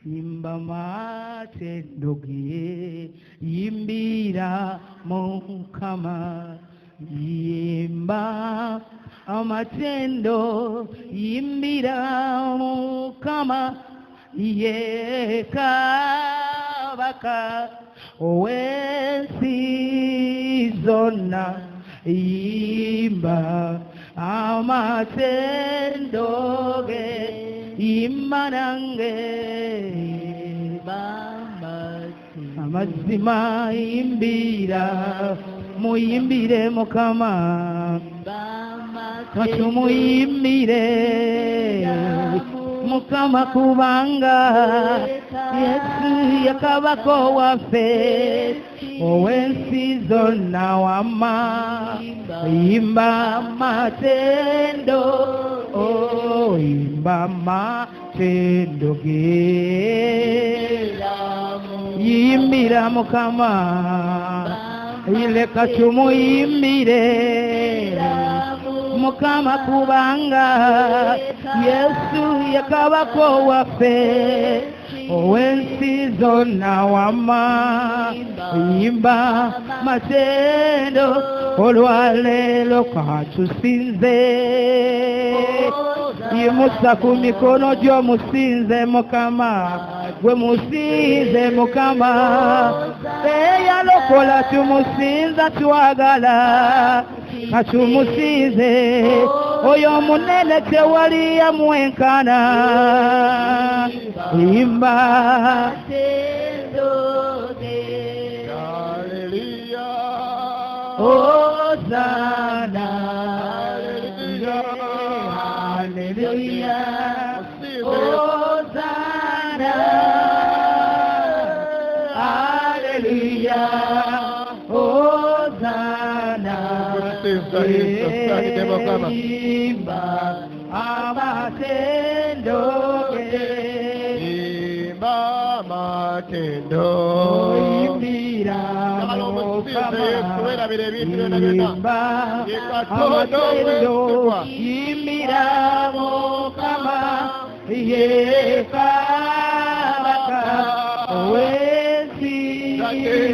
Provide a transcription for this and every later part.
Imba matendo ge, yimbira Mukama. Yimba amatendo, yimbira Mukama. Ye Kabaka ow'ensi zonna, yimba amatendo ge, yimba nange amazima, yimbira, muyimbire Mukama, katumuyimbire Mukama, kubanga Yesu ye Kabaka waffe ow'ensi zonna. Wamma yimba matendo, oh, yimba matendo ge, yimbira Mukama, leka tumuyimbire Mukama, kubanga Yesu ye Kabaka waffe ow'ensi zonna. Wamma yimba matendo, olwaleero katusinze, yimusa ku mikono gyo musinze Mukama, gwe musinze Mukama, eyalokola tumusinza, twagala katumusinze, oyo omunene tewali yamwenkana. Yimba Hosanna, hallelujah, Hosanna, hallelujah, Hosanna. Imba amatendo ge, imba amatendo, imbira Mukama, imba amatendo, imbira Mukama, ye Kabaka ow'ensi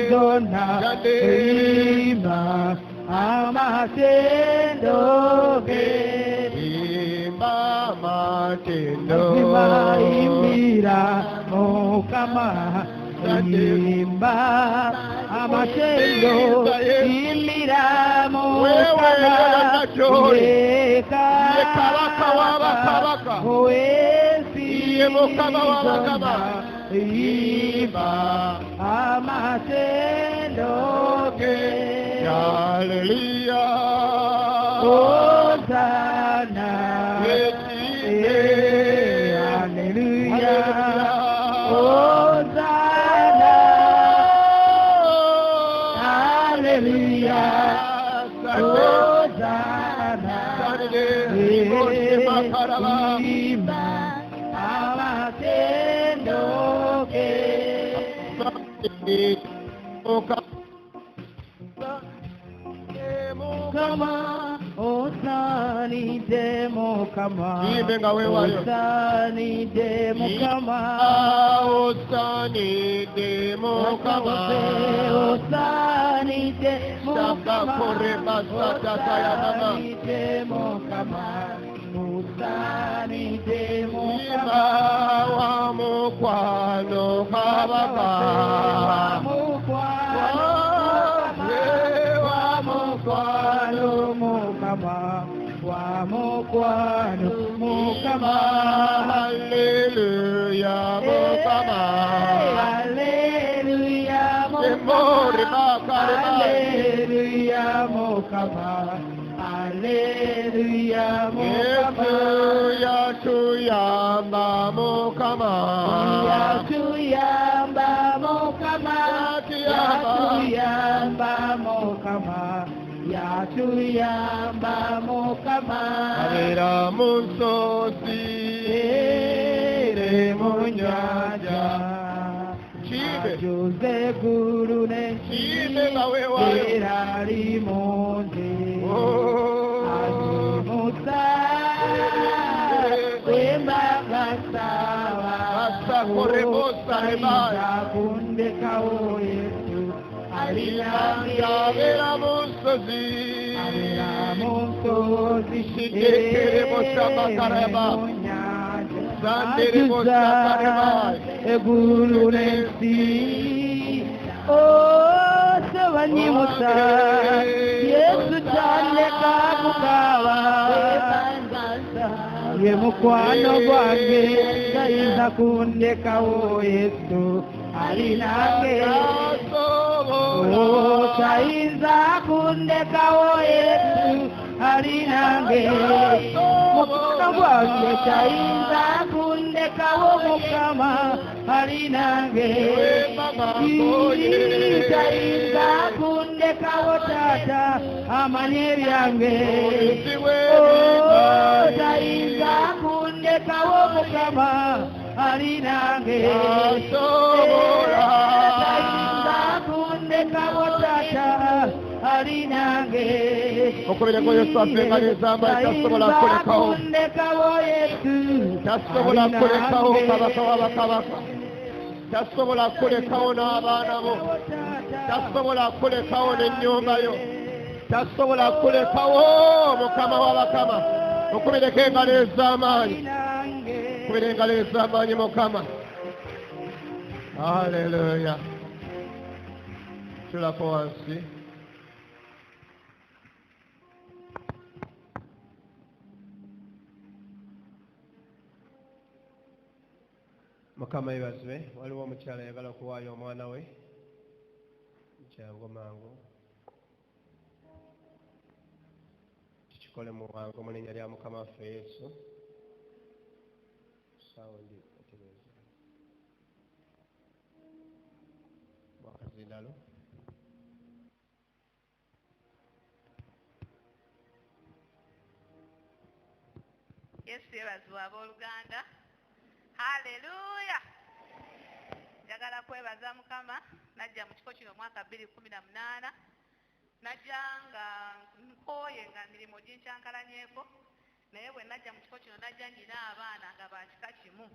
zonna, imba amatendo ge, imba amatendo, imbira Mukama, imba amatendo, imbira Mukama, ye Kabaka ow'ensi zonna, imba amatendo ge. Hallelujah, Hosanna, hallelujah, Hosanna, hallelujah, Hosanna, imba amatendo ge. Mukama, osaanidde Mukama, osaanidde Mukama, osaanidde Mukama, osaanidde Mukama, osaanidde Mukama, osaanidde Mukama, wa mukwano Kabaka, wa mukwano Mukama, wa mukwano Mukama, hallelujah Mukama, hallelujah Mukama, hallelujah Mukama, hallelujah Mukama, Yesu yatuyamba Mukama, yatuyamba Mukama, yatuyamba Mukama, yatuyamba Mukama, abeera mu nsozi ere mu nyanja, ajuze eggulu n'ensi, era ali mu nze, azimusa wemba gasaba, Korebosa rebaya. Kundekawo Yesu ali nange. Abeera mu nsozi. Abeera mu nsozi. Shidekerebosa bakareba. Mu nnyanja. Sanderebosa karebaya. Eggulu n'ensi. Oh, sebanyimusa Yesu tandeka kukaaba. Ye mukwano gwange tayinza kundekawo Yesu ali nange. Oh, tayinza kundekawo Yesu ali nange. Mukwano gwange tayinza kundekawo Mukama ali nange. Tayinza kundekawo taata amanyi ebyange. Oh, tayinza kundekawo Mukama ali nange. Tayinza kundekawo taata ali nange. Okubireko Yesu affe engalo ez'amaanyi tasobola kulekawo. Kundekawo Yesu Tasobola kulekawo kabaka w'abakabaka. Tasobola kulekawo n'abaana bo. Tasobola kulekawo n'ennyumba yo. Tasobola kulekawo Mukama w'abakama. Okubireko engalo ez'amaanyi. Okubira engalo ez'amaanyi Mukama. Haleluya. Tulako wansi. Mukama yeebazibwe. Waliwo omukyala ayagala okuwaayo omwana we. Kyangu mangu. Tukikole mu bwangu mu linnya lya Mukama waffe Yesu. Sawundi otereeza. Bwakazindalo. Yesu yeebazibwe abooluganda. Haleluya. Njagala kwebaza Mukama. Najja mu kifo kino omwaka 2018. Najja nga nkooye nga mirimu ginkyankalanyeko, naye bwe najja mu kifo kino najja nnyina abaana nga ba kika kimu,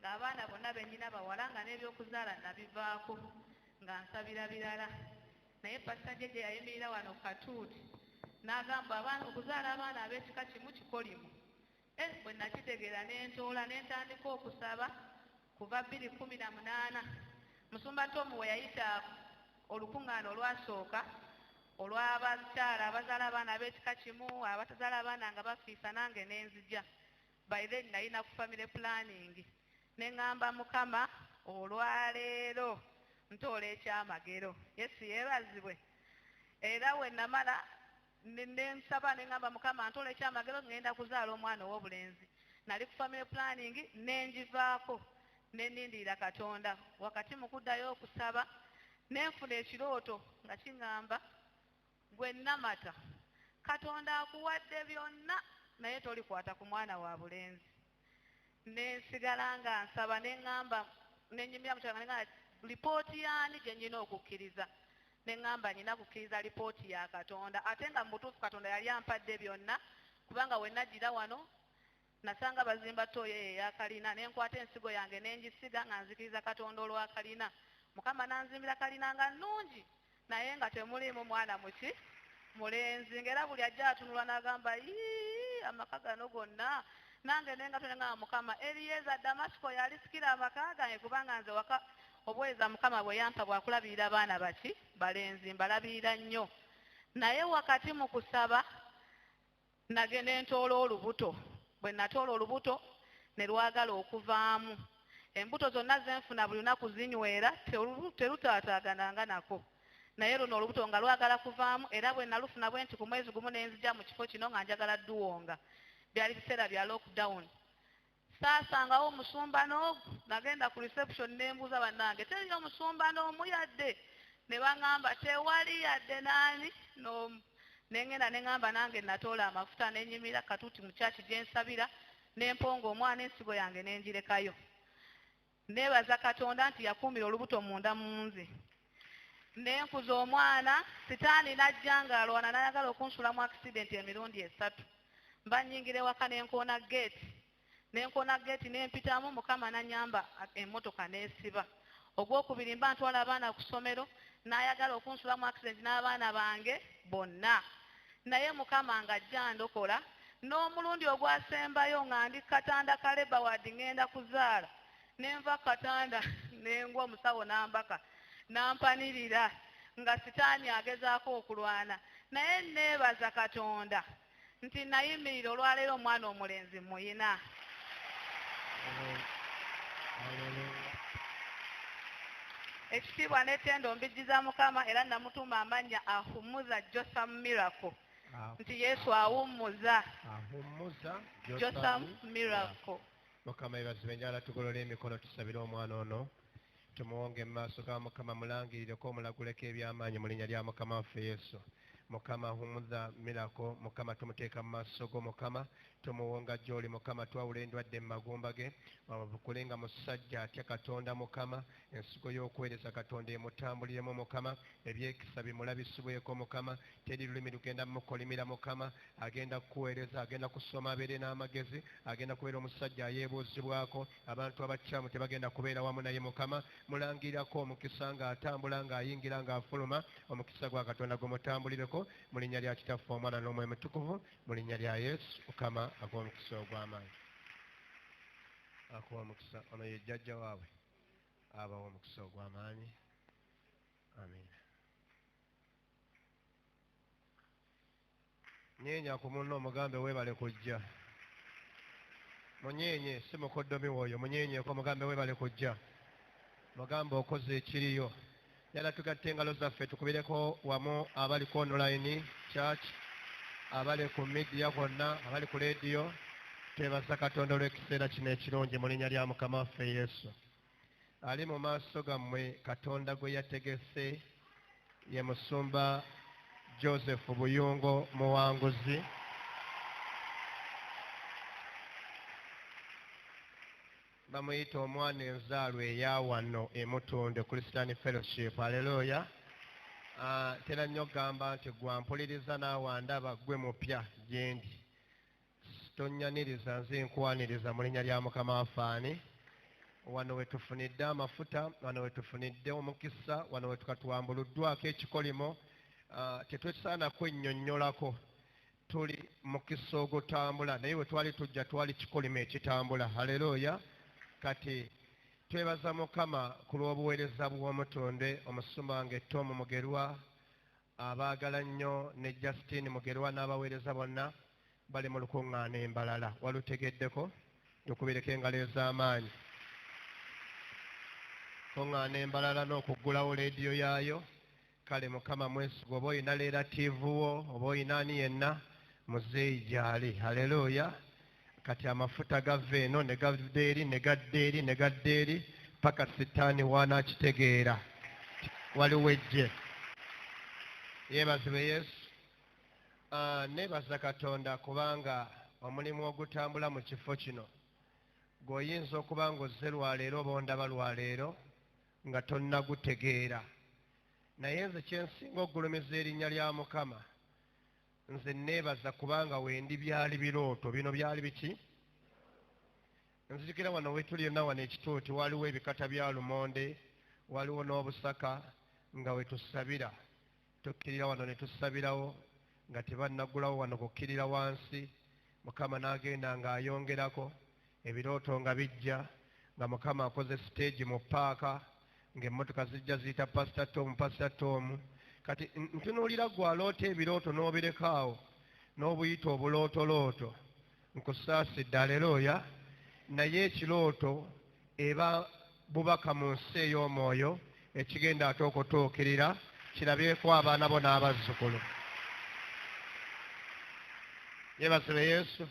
ng'abaana bonna be nnyina bawala, nga n'ebyokuzaala nabivaako nga nsabira birala. Naye Pasita Jeje yayimirira wano katuuti n'agamba abaana okuzaala abaana ab'ekika kimu kikolimu. Bwe nakitegeera ne ntoola ne ntandika okusaba kuva 2018. Musumba Tom we yayita olukuŋŋaana olwasooka olw'abakyala abazaala abaana ab'ekika kimu, abatazaala abaana nga bafiisa, nange ne nzija. By then nalina ku family planning. Ne ŋŋamba Mukama olwaleero ntoola ekyamagero. Yesu yeebazibwe. Era we namala ne nsaba ne ŋŋamba Mukama ntoola ekyamagero ŋŋenda kuzaala omwana ow'obulenzi. Nali ku family planning ne ngivaako ne nnindirira Katonda. Wakati mu kuddayo okusaba ne nfuna ekirooto nga kiŋŋamba gwe Namata, Katonda akuwadde byonna naye tolikwata ku mwana wa bulenzi. Ne nsigala nga nsaba ne ŋŋamba ne nnyumira mu kyalo ne ŋŋamba lipooti y'ani gye nnyina okukkiriza. Ne ŋŋamba nnyina kukkiriza lipooti ya Katonda, ate nga mu butuufu Katonda yali ampadde byonna, kubanga we najjira wano nasanga bazimba ttooyi eyo eya kalina, ne nkwata ensigo yange ne ngisiga nga nzikiriza Katonda olwa kalina. Mukama n'anzimbira kalina nga nnungi naye nga temuliimu mwana muki mulenzi, ng'era buli ajja atunula n'agamba yii amaka gano gonna. Nange ne nga tonengamba Mukama Eliyeza Damasiko yalisikira amaka gange, kubanga nze waka obweza Mukama bwe yampa bwakulabirira abaana baki balenzi, mbalabirira nnyo. Naye wakati mu kusaba nagenda entoola olubuto. Bwe natoola olubuto ne lwagala okuvaamu. Embuto zonna ze nfuna buli lunaku zinywera, terutaataagananga nako. Naye luno olubuto nga lwagala kuvaamu, era bwe nalufuna bwe nti ku mwezi gumu ne nzija mu kifo kino nga njagala dduwonga. Byali biseera bya lockdown. Saasangawo omusumba n'ogu, nagenda ku reception ne mbuuza bannange teriyo omusumba n'omu yadde? Ne baŋŋamba tewali yadde naani n'omu. Ne ŋŋenda ne ŋŋamba nange natoola amafuta ne nnyimira katuuti mu kyaki gye nsabira, ne mponga omwana ensigo yange ne ngirekayo. Neebaza Katonda nti yakuumira olubuto munda mu nze. Ne nkuza omwana, sitaani n'ajja ng'alwana n'ayagala okunsula mu accident emirundi 3. Mba nnyingira ewaka ne nkoona gate, Nenkona geeti nempitamu, Mukama nanyamba emmotoka n'esiba. Ogwokubiri mba ntwala abaana ku ssomero, n'ayagala okunsulamu accident n'abaana bange bonna, naye Mukama ng'ajja ndokola. N'omulundi ogwasembayo nga ndi katanda kaleba waddi ŋŋenda kuzaala, nenva katanda nengwa, omusawo n'ambaka n'ampanirira nga sitaani agezaako okulwana, naye neebaza Katonda nti nayimirira. Olwaleero omwana omulenzi muyina. Ekitiibwa n'ettendo mbijjiza Mukama, era namutuuma amannya Ahumuza Josam Miracle, nti Yesu awummuza. Ahumuza Josam Miracle. Mukama yeebazibwe. Njagala tugolole emikono tusabire omwana ono, tumuwonge mu maaso ga Mukama, mulangirireko, omulaguleko ebyamaanyi mu linnya lya Mukama waffe Yesu. Mukama, Humuza Miracle, Mukama, tumuteeka mu maaso go. Mukama, tumuwonga gy'oli. Mukama, twawula endwadde mu magumba ge, abukule nga musajja atya Katonda. Mukama, ensigo y'okuweereza Katonda emutambuliremu. Mukama, ebyekisa bimulabisibweko. Mukama, teri lulimi lugenda mukolimira. Mukama, agenda kukuweereza, agenda kusoma, abeere n'amagezi, agenda kubeera omusajja ayeebuuzibwako. Abantu abakyamu tebagenda kubeera wamu naye. Mukama, mulangirirako omukisa ng'atambula, ng'ayingira, ng'afuluma. Omukisa gwa Katonda gumutambulireko mu linnya lya Kitaffe, Omwana n'Omwoyo Mutukuvu, mu linnya lya Yesu. Mukama akuwa omukisa ogw'amaanyi, akuwa omukisa. Ono ye jjajja waabwe, abawa omukisa ogw'amaanyi. Amiina. Nyeenya ku munno omugambe weebale kujja. Munyenye, si mukoddomi w'oyo, munyenyeeko omugambe weebale kujja, mugambe okoze ekiriyo. Yala tugatte engalo zaffe tukubireko wamu abali ku online church, abali ku media kwonna, abali ku leediyo. Twebaza Katonda olw'ekiseera kino ekirungi mu linnya lya Mukama waffe Yesu. Ali mu maaso gammwe, Katonda gwe yategese, ye Musumba Joseph Buyungo Muwanguzi. Bamuyita omwana enzaalwa eya wano emutunde Christian Fellowship. Aleluya. Tera nnyo okugamba nti gwampuliriza naawe andaba, gwe mupya gyendi, tonyaniriza, nze nkwaniriza mu linnya lya Mukama waffe. Wano we tufunidde amafuta, wano we tufunidde omukisa, wano we tukatwambuluddwako ekikolimo. Tetwesaana kwennyonnyolako, tuli mukisa ogutambula, naye we twali tujja twali kikolimo ekitambula. Haleluya. Kati twebaza Mukama ku lw'obuweereza bw'omutonde, omusumba wange Tom Mugerwa, abaagala nnyo, ne Justine Mugerwa n'abaweereza bonna bali mu lukuŋŋaana embalala. Walutegeddeko? Tukubireko engalo ez'amaanyi. Kuŋŋaana embalala n'okuggulawo leediyo yaayo. Kale Mukama mwesigwa, oba oyina relative wo, oba oyina ani yenna, muzeeyi gy'ali. Haleluya. Kati amafuta gava eno ne gadda eri, ne gadda eri, ne gadda eri, paka sitaani waanaakitegeera waliwo ejje. Yeebazibwe Yesu. Neebaza Katonda kubanga omulimu ogutambula mu kifo kino, gw'oyinza okuba ng'ozze lwaleero oba ondaba lwaleero nga tonnagutegeera, naye nze kyensinga okugulumiza erinnya lya Mukama. Nze neebaza kubanga wendi byali birooto, bino byali biki? Nzijukira wano wetuli yonna wano ekituuti waliwo ebikata bya lumonde, waliwo n'obusaka nga wetusabira. Tukkirira wano ne tusabirawo nga tebannaggulawo wano kukkirira wansi. Mukama n'agenda ng'ayongerako ebirooto nga bijja, nga Mukama akoze siteegi mu paaka, ng'emmotoka zijja ziyita Pasita Tom, Pasita Tom. Kati ntunuulira gwe aloota ebirooto n'obireka awo n'obuyita obulootolooto, nkusaasidde. Aleluya. Naye ekirooto eba bubaka mu nsi ey'omwoyo ekigenda ate okutuukirira, kirabyeko abaana bo n'abazzukulu. Yeebazibwe Yesu.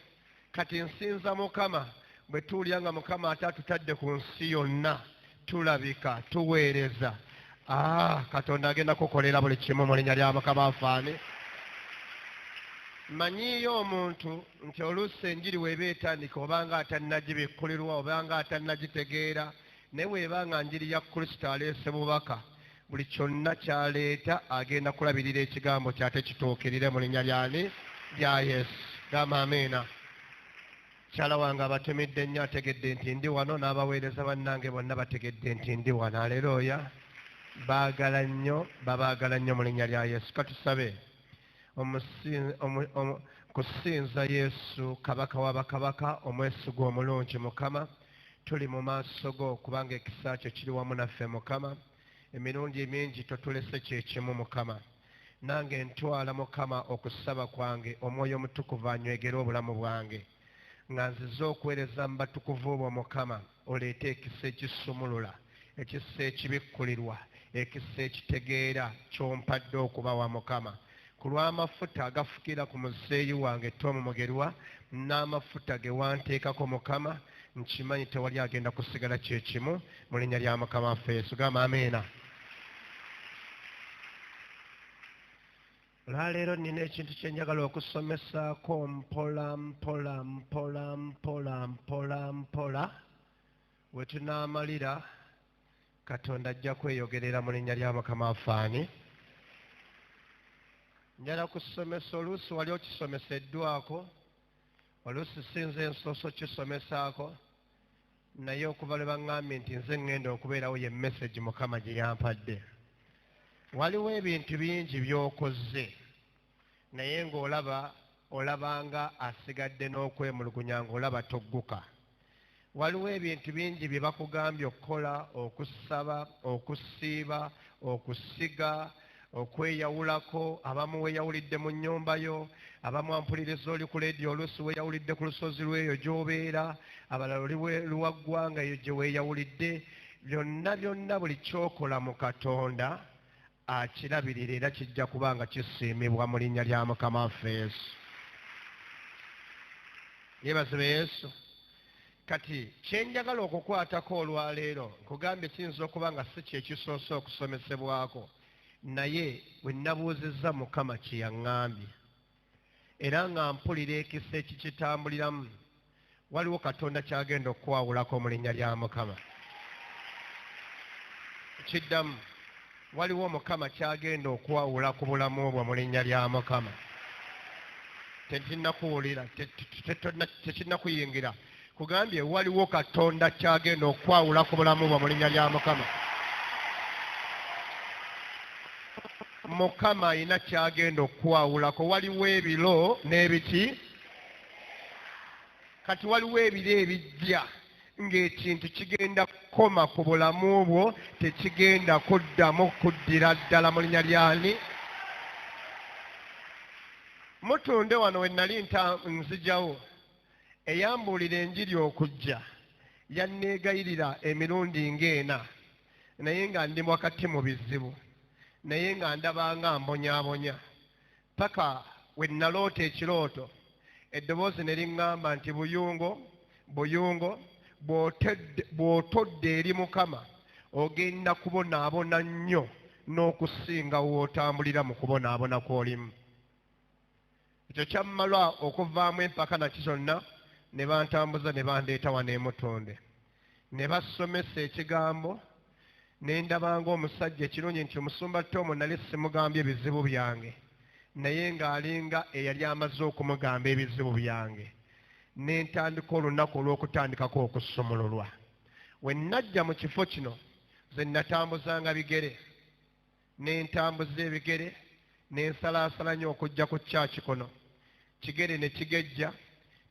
Kati nsinza Mukama bwe tuwulira nga Mukama ate atutadde ku nsi yonna, tulabika tuweereza. Katonda agenda kukolera buli kimu mu linnya lya Mukama afaani. Manyiiyo omuntu nti oluusi enjiri weeba etandika obanga atannagibikkulirwa, obanga atannagitegeera, naye weeba nga njiri ya Kristo, aleese bubaka, buli kyonna kyaleeta agenda kulabirira ekigambo kyate kituukirire mu linnya lyani? Lya Yesu. Gamba amiina. Mukyala wange abatumidde nnyo, ategedde nti ndi wano, n'abaweereza bannange bonna bategedde nti ndi wano. Aleluya. Baagala nnyo, babaagala nnyo mu linnya lya Yesu. Katusabe kusinza Yesu, Kabaka w'abakabaka, omwesigwa omulungi. Mukama, tuli mu maaso go kubanga ekisa kyo kiri wamu naffe. Mukama, emirundi emingi totulese kyekimu. Mukama, nange ntwala, Mukama, okusaba kwange, Omwoyo Omutukuvu anywegere obulamu bwange nga nzize okuweereza mu batukuvu bwo. Mukama, oleete ekisa ekisumulula, ekisa ekibikkulirwa, ekisa ekitegeera ky'ompadde okubawa. Mukama, ku lw'amafuta agafukira ku muzeeyi wange Tomu Mugerwa n'amafuta ge wanteekako, Mukama, nkimanyi tewali agenda kusigala kyekimu mu linnya lya Mukama waffe Yesu. Gamba amiina. Olwaleero nina ekintu kye njagala okusomesaako mpola mpola mpola mpola mpola mpola. We tunaamalira, Katonda ajja kweyogerera mu linnya lya Mukama waffe. Ani njala kusomesa? Oluusi wali okisomeseddwako, oluusi sinze ensooso kisomesaako, naye okuva lwe baŋŋambye nti nze ŋŋenda okubeerawo, ye message Mukama gye yampadde. Waliwo ebintu bingi by'okoze, naye ng'olaba olabanga asigadde n'okwemulugunya, ng'olaba togguka. Waliwo ebintu bingi bye bakugambye okukola, okusaba, okusiiba, okusiga, okweyawulako. Abamu weeyawulidde mu nnyumba yo, abamu ampuliriza oli ku leediyo, oluusi weeyawulidde ku lusozi lw'eyo gy'obeera, abalala oli luwaggwanga eyo gye weeyawulidde. Byonna byonna, buli kyokola mu Katonda akirabirira, era kijja kuba nga kisiimibwa mu linnya lya Mukama waffe Yesu. Yeebazibwe Yesu. Kati kyenjagala okukwatako olwaleero, nkugambye kiyinza okuba nga si kyekisoose okusomesebwako, naye bwe nabuuzizza Mukama kye yaŋŋambye, era nga mpulira ekisa ekikitambuliramu, waliwo Katonda kyagenda okukwawulako mu linnya lya Mukama. Kiddamu, waliwo Mukama kyagenda okwawula ku bulamu bwo mu linnya lya Mukama. Tekinnakuwulira, tekinnakuyingira. Kugambye waliwo Katonda kyagenda okwawula ku bulamu bwo mu linnya lya Mukama. Mukama alina kyagenda okukwawulako. Waliwo ebiro n'ebiki. Kati waliwo ebiro ebijja ng'ekintu kigenda kukoma ku bulamu bwo, tekigenda kuddamu kuddira ddala mu linnya lyani. Mutunde wano we nali nzijawo, eyambuulira enjiri okujja yanneegayirira emirundi ng'ena, naye nga ndi wakati mu bizibu, naye nga ndabanga mbonyaabonya, paka we naloota ekirooto, eddoboozi ne liŋŋamba nti, "Buyungo, Buyungo, bw'otodde eri Mukama ogenda kubonaabona nnyo n'okusinga w'otambulira mu kubonaabona kw'olimu." Ekyo kyammalwa okuvaamu empaka naki zonna, ne bantambuza ne bandeeta wano emutonde, ne basomesa ekigambo, ne ndabanga omusajja. Ekirungi nti omusumba Tomu nali simugambye ebizibu byange, naye ng'alinga eyali amaze okumugamba ebizibu byange. Ne ntandika olunaku olw'okutandikako okusumululwa. We najja mu kifo kino, ze natambuzanga bigere, ne ntambuza ebigere, ne nsalaasala nnyo okujja ku kyaki kuno. Kigere ne kigejja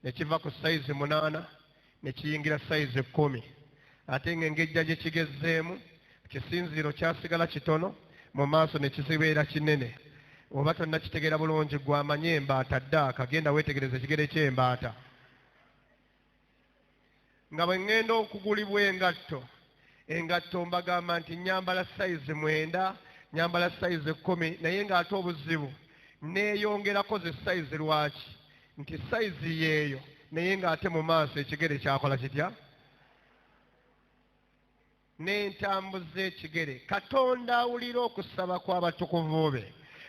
ne kiva ku sayizi 8 ne kiyingira sayizi 10, ate ng'engejja gye kigezzeemu, kisinziiro kyasigala kitono, mu maaso ne kizibeera kinene. Oba tonnakitegeera bulungi, gwamanye embaata ddaaka, genda weetegereza ekigere ky'embaata. Nga bwe ŋŋenda okugulibwa engatto, engatto mbagamba nti nyambala sayizi 9, nyambala sayizi 10, naye ng'ate obuzibu neeyongerako ze sayizi. Lwaki? Nti sayizi yeeyo, naye ng'ate mu maaso ekigere kyakola kitya? N'entambuza ekigere. Katonda awulira okusaba kw'abatukuvu be.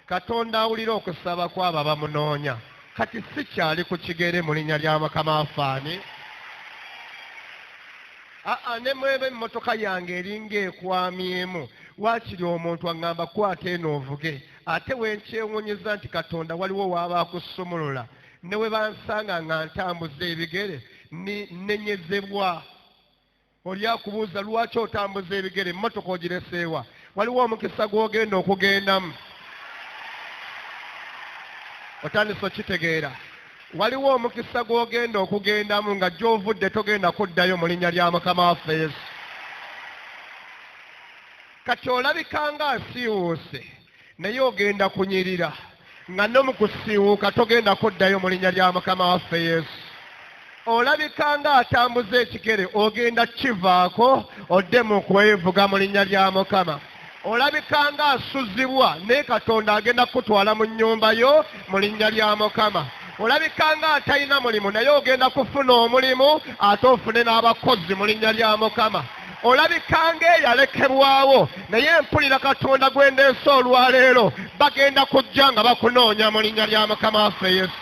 Katonda awulira okusaba kw'abo abamunoonya. Kati si kyali ku kigere mu linnya lya Mukama afaani. Aa, ne mweba emmotoka yange eringa ekwamyemu, waakiri omuntu aŋŋamba, "Kwata eno ovuge." Ate wenkyewuunyiza nti Katonda waliwo waaba akusumulula, ne we bansanga nga ntambuza ebigere. Nenyezebwa. Oli akubuuza lwaki otambuza ebigere, emmotoka ogireseewa. Waliwo omukisa gw'ogenda okugendamu. Otandise okitegeera. Waliwo omukisa gw'ogenda okugendamu nga gy'ovudde togenda kuddayo mu linnya lya Mukama waffe Yesu. Kati olabika nga asiiwuuse, naye ogenda kunyirira nga no mu kusiiwuuka togenda kuddayo mu linnya lya Mukama waffe Yesu. Olabika nga atambuza ekigere, ogenda kivaako odde mu kwevuga mu linnya lya Mukama. Olabika nga asuzibwa, naye Katonda agenda kukutwala mu nnyumba yo mu linnya lya Mukama. Olabika nga atalina mulimu, naye ogenda kufuna omulimu ate ofune n'abakozi mu linnya lya Mukama. Olabika ng'eyalekebwawo, naye mpulira Katonda gwe ndeese olwaleero, bagenda kujja nga bakunoonya mu linnya lya Mukama waffe Yesu.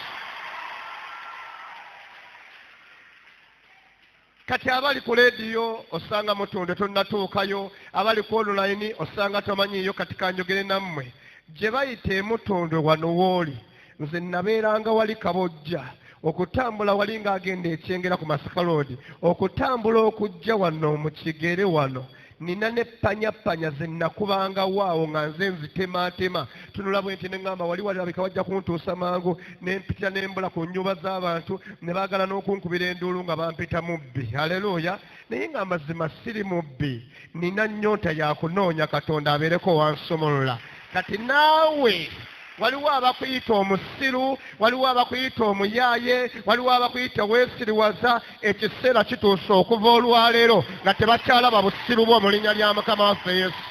Kati abali ku leediyo osanga mutunde tonnatuukayo, abali ku online osanga tomanyiiyo. Kati kanjogere nammwe gye bayita emutundwe wano w'oli. Nze nabeeranga wali Kabojja, okutambula wali ng'agenda ekyengera ku Masaka Road, okutambula okujja wano mu kigere wano nina ne panyapanya ze nakubangawo awo nga nze nzitemaatema. Tunula bwe nti ne ŋŋamba wali walabika wajja kuntuusa mangu, ne mpitira ne mbula ku nnyumba z'abantu ne baagala n'okunkubira enduulu nga bampita mubbi. Haleluya! Naye nga amazima siri mubbi, nina nnyonta ya kunoonya Katonda abeereko wansumulula. Kati naawe waliwo abakuyita omusiru, waliwo abakuyita omuyaaye, waliwo abakuyita weesiriwaza. Ekiseera kituuse okuva olwaleero nga tebakyalaba busiru bwo mu linnya lya Mukama waffe Yesu.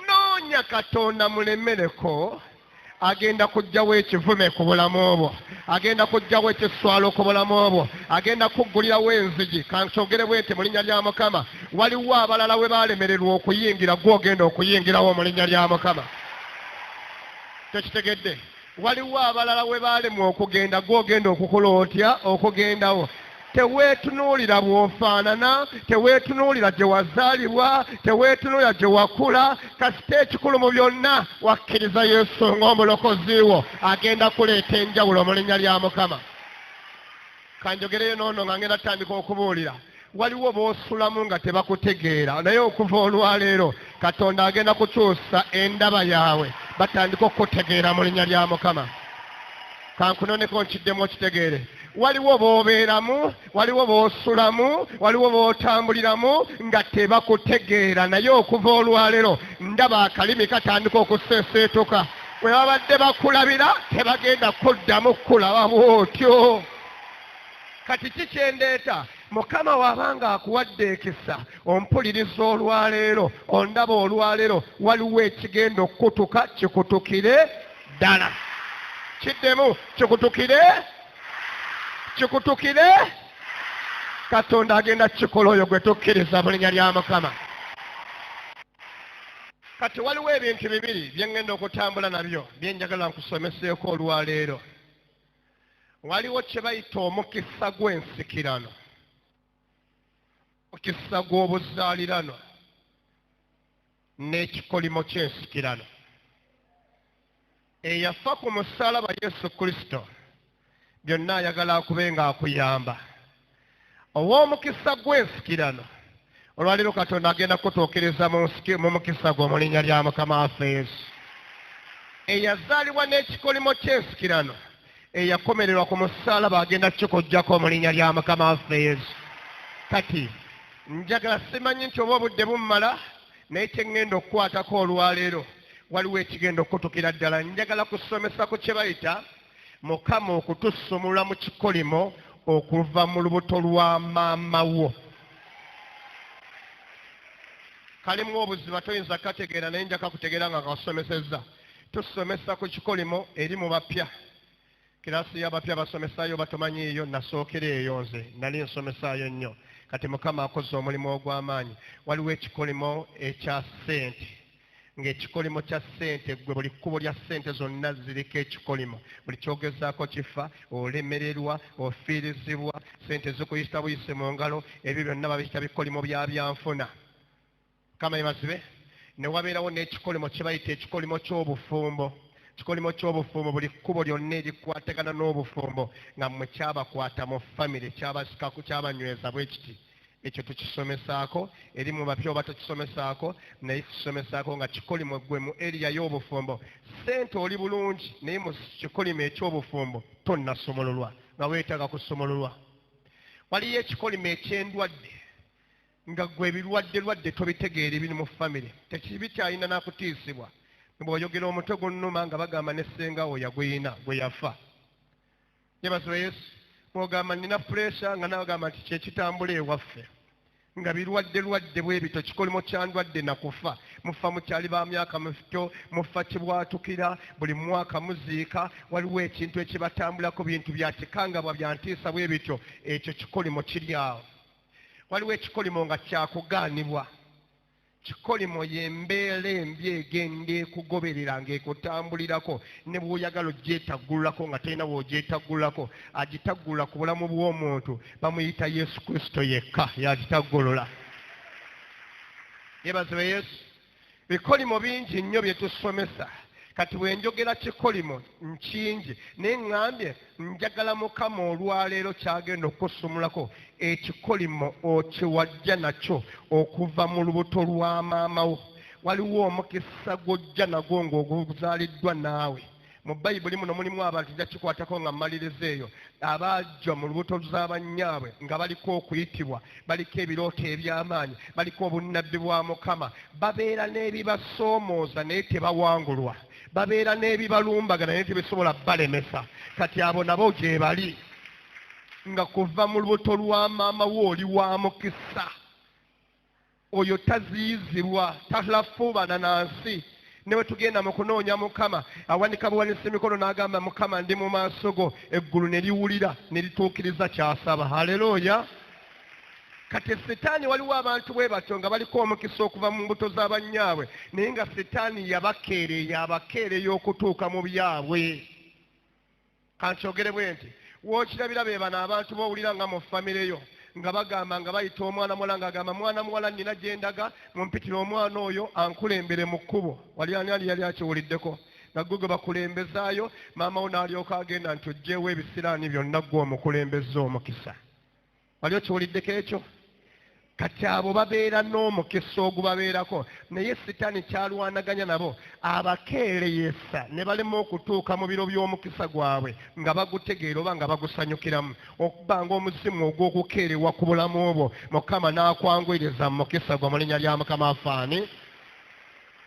Noonya Katonda mulemereko, agenda kuggyawo ekivume ku bulamu bwo, agenda kuggyawo ekiswalo ku bulamu bwo, agenda kuggulirawo enzigi. Kankyogere bwe nti mu linnya lya Mukama, waliwo abalala we baalemererwa okuyingira, gwe ogenda okuyingirawo mu linnya lya Mukama. Tokitegedde? Waliwo abalala we baalemwa okugenda, gwe ogenda okukola otya okugendawo? Teweetunuulira bw'ofaanana, teweetunuulira gye wazaalibwa, teweetunuulira gye wakula. Kasita ekikulu mu byonna wakkiriza Yesu ng'omulokozi wo, agenda kuleeta enjawulo mu linnya lya Mukama. Kanjogereyo n'ono nga ngenda kutandika okubuulira. Waliwo b'osulamu nga tebakutegeera, naye okuva olwaleero Katonda agenda kukyusa endaba yaabwe, batandika okukutegeera mu linnya lya Mukama. Kankunoneko nkiddemu okitegeere. Waliwo b'obeeramu, waliwo b'osulamu, waliwo b'otambuliramu nga tebakutegeera, naye okuva olwaleero ndaba akalimi katandika okuseeseetuka. Bwe babadde bakulabira tebagenda kuddamu kulaba bw'otyo. Kati ki kye ndeeta? Mukama w'abanga akuwadde ekisa, ompuliriza olwaleero, ondaba olwaleero, waliwo ekigenda okukutuka kikutukire ddala. Kiddemu, kikutukire, kikutukire. Katonda agenda kukikola oyo gwe tukkiriza mu linnya lya Mukama. Kati waliwo ebintu bibiri bye ŋŋenda okutambula nabyo bye njagala nkusomeseeko olwaleero. Waliwo kye bayita omukisa gw'ensikirano, omukisa gw'obuzaalirano n'ekikolimo ky'ensikirano. Eyafa ku musaalaba Yesu Kristo byonna ayagala akube ng'akuyamba. Ow'omukisa gw'ensikirano olwaleero Katonda agenda kutuukiriza mu mukisa gwo mu linnya lya Mukama waffe Yesu. Eyazaalibwa n'ekikolimo ky'ensikirano eyakomererwa ku musaalaba agenda kukikuggyako mu linnya lya Mukama waffe Yesu. Kati njagala simanyi nti oba obudde bummala, naye kye ŋŋenda okukwatako olwaleero waliwo ekigenda okukutukira ddala. Njagala kusomesa ku kye bayita Mukama okutusumulula mu kikolimo okuva mu lubuto lwa maama wo. Kalimu obuziba toyinza kukategeera, naye nja kakutegeera nga kasomesezza. Tusomesa ku kikolimo eri mu bapya. Kiraasi y'abapya basomesayo batomanyiiyo, nasookera eyo nze nali nsomesaayo nnyo. Kati Mukama akoze omulimu ogw'amaanyi. Waliwo ekikolimo ekya ssente, ng'ekikolimo kya ssente ggwe buli kkubo lya ssente zonna ziriko ekikolimo. Buli kyogezaako kifa, olemererwa, ofiirizibwa, ssente zikuyita buyise mu ngalo. Ebyo byonna babiyita bikolimo bya byanfuna. Mukama yeebazibwe. Ne wabeerawo n'ekikolimo kye bayita ekikolimo ky'obufumbo. Kikolimo ky'obufumbo, buli kkubo lyonna erikwatagana n'obufumbo nga mmwe kyabakwata mu famire, kyabasikako, kyabanyweza bwe kiti. Ekyo tukisomesaako eri mu bapya oba tukisomesaako, naye tukisomesaako nga kikolimo gwe mu eriya y'obufumbo. Ssente oli bulungi, naye mu kikolimo eky'obufumbo tonnasumululwa, nga weetaaga kusumululwa. Waliyo ekikolimo eky'endwadde nga gwe ebirwadde lwadde tobitegeera ebiri mu famire, tekibikyalina nakutiisibwa. Bw'oyogera omutwe gunnuma nga bagamba ne ssengawo yaguyina gwe yafa. Yeebazibwe Yesu. Bw'ogamba nina puresha nga nagamba nti kyekitambula ewaffe, nga birwadde lwadde bwe bityo, kikolimo kya ndwadde nakufa. Mufa mukyali ba myaka mito, mufa kibwatukira, buli mwaka muziika, waliwo ekintu ekibatambulako, bintu bya kikangabwa bya ntiisa bwe bityo. Ekyo kikolimo kiri awo. Waliwo ekikolimo nga kyakugaanibwa. Kikolimo y'embeera embi egenda ekugoberera ng'ekutambulirako, ne bw'oyagala ogyetaggululako nga terina bw'ogyetaggululako. Agitaggulula ku bulamu bw'omuntu bamuyita Yesu Kristo yekka y'agitaggulula. Yeebazibwe Yesu. Bikolimo bingi nnyo bye tusomesa. Kati bwe njogera kikolimo nkingi, naye ŋŋambye njagala Mukama olwaleero kyagenda okusumulako ekikolimo okiwajja nakyo okuva mu lubuto lwa maama wo. Waliwo omukisa gw'ojja nagwo ng'oguzaaliddwa naawe. Mu Bayibuli muno mulimu abantu, nja kikwatako nga mmaliriza eyo, abajja mu lubuto z'abannyaabwe nga baliko okuyitibwa, baliko ebirooto eby'amaanyi, baliko obunnabbi bwa Mukama, babeera n'ebibasoomooza naye tebawangulwa, babeera n'ebibalumbagana naye tebisobola balemesa. Kati abo nabo gye bali nga kuva mu lubuto lwa maama wo oli wa mukisa. Oyo taziyizibwa, talafuubana na nsi. Ne bwe tugenda mu kunoonya Mukama, awanika buwanisa emikono n'agamba Mukama ndi mu maaso go, eggulu ne liwulira ne lituukiriza ky'asaba. Haleluya. Kati Sitaani, waliwo abantu bwe batyo nga baliko omukisa okuva mu mbuto z'abannyaabwe, naye nga Sitaani yabakeereya abakeereya okutuuka mu byabwe. Kankyogere bwe nti, wookirabira be bano abantu b'owulira nga mu famire yo nga bagamba nga bayita omwana muwala ng'agamba mwana muwala nnina gye ndaga, mumpitire omwana oyo ankulembere mu kkubo. Wali ani ali yali akiwuliddeko nga gwe gwe bakulembezaayo, maama wo n'alyoka agenda nti oggyewo ebisiraani byonna ggwe omukulembeze omukisa. Wali okiwuliddeko ekyo? Kati abo babeera n'omukisa ogubabeerako, naye Sitaani kyalwanaganya nabo abakeereyesa ne balema okutuuka mu biro by'omukisa gwabwe nga bagutegeera oba nga bagusanyukiramu. Okuba ng'omuzimu ogw'okukeerewa ku bulamu bwo, Mukama n'akwanguyiriza mu mukisa gwo mu linnya lya Mukama afaani.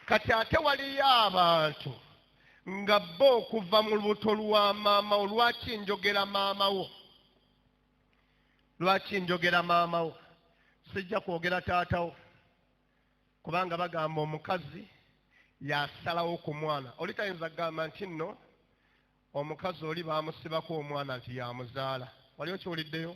Kati ate waliyo abantu nga bo okuva mu lubuto lwa maama wo. Lwaki njogera maama wo? Lwaki njogera maama wo? Sijja kwogera taatawo, kubanga bagamba omukazi yasalawo ku mwana. Oli tayinza kugamba nti nno omukazi oli baamusibako omwana nti yamuzaala. Wali okiwuliddeyo?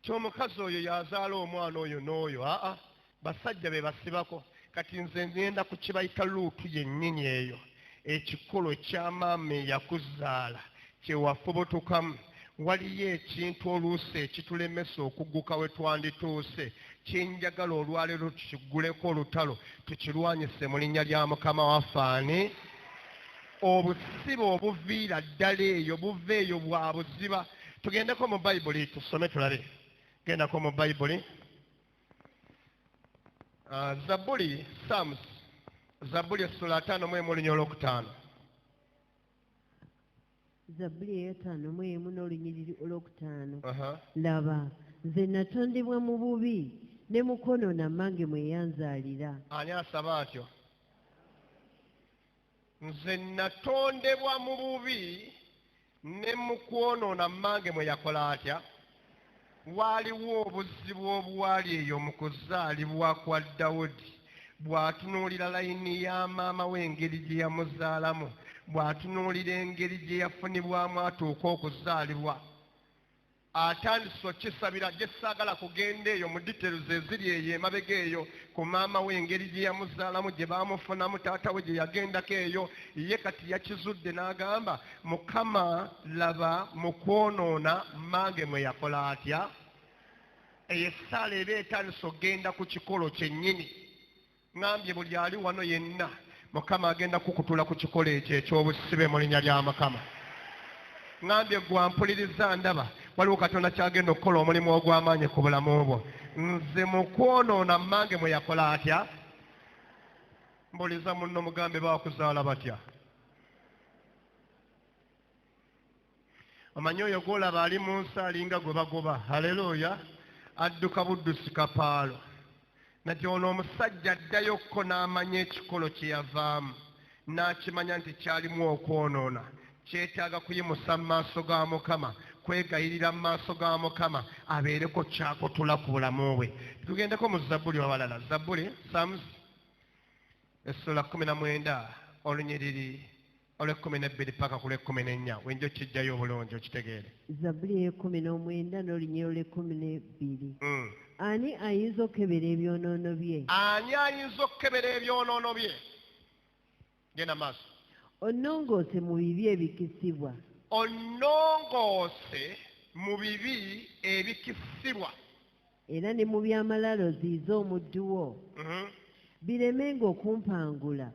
Ti omukazi oyo yazaala omwana oyo n'oyo. Aa, basajja be basibako. Kati nze ngenda ku kibayita luutu yennyini eyo, ekikolo ekya maama eyakuzaala kyewafubutukamu. Waliyo ekintu oluusi ekitulemesa okuguka we twandituuse, kyenjagala olwaleero tukiguleko olutalo, tukirwanyise mu linnya lya Mukama waffe. Ani obusibe obuviira ddala eyo, buva eyo bwa buziba. Tugendeko mu Bayibuli tusome tulabe. Gendako mu Bayibuli, Zabbuli, Psalms, Zabbuli essula 51 olunya olwokutaano. Zabbuli 51 n'olunyiriri olwokutaano. Laba, nze natondebwa mu bubi, ne mu kwonoona mmange mwe yanzaalira. Ani asaba atyo? Nze natondebwa mu bubi, ne mu kwonoona mmange mwe yakola atya? Waaliwo obuzibu obwali eyo mu kuzaalibwa kwa Dawudi. Bw'atunuulira layini ya maama we engeri gye yamuzaalamu, bw'atunuulira engeri gye yafunibwamu atuuka okuzaalibwa, atandise okisabira. Gye saagala kugenda eyo mu details eziri eyo emabega eyo ku maama we, engeri gye yamuzaalamu, gye baamufunamu, taata we gye yagendako eyo. Ye kati yakizudde n'agamba Mukama laba mu kwonoona mmange mwe yakola atya. Eyo essaala eba etandise okugenda ku kikolo kyennyini. Ŋŋambye buli ali wano yenna, Mukama agenda kukutula ku kikolo ekyo eky'obusibe mu linnya lya Mukama. Ŋŋambye gwampuliriza ndaba waliwo Katonda kyagenda okukola omulimu ogw'amaanyi ku bulamu bwo. Nze mu kwonoona mmange mwe yakola atya? Mbuliza munno mugambe baakuzaala batya? Omanyi oyo gw'olaba ali mu nsi alinga gwe bagoba. Haleluya! Adduka buddusi kapaalo. Nati ono omusajja addayokko n'amanya ekikolo kye yavaamu, n'akimanya nti kyalimu okwonoona, kyetaaga kuyimusa mu maaso ga Mukama, kwegayirira mu maaso ga Mukama, abeereko kyakutula ku bulamu bwe. Tugendeko mu Zabbuli wabalala. Zabbuli, Psalms, essula 19, olunyiriri olw'e12 paka ku lw'e14. Wenja okijjayo obulungi okitegeere. Zabbuli ey'e19 n'olunyiriri olw'e12. Ani ayinza okukebera ebyonoono bye? Ani ayinza okukebera ebyonoono bye? Genda maaso. Onnongoose mu bibi ebikisibwa. Onnongoose mu bibi ebikisibwa. Era ne mu by'amalala oziyize omuddu wo. Biremenga okumpangula.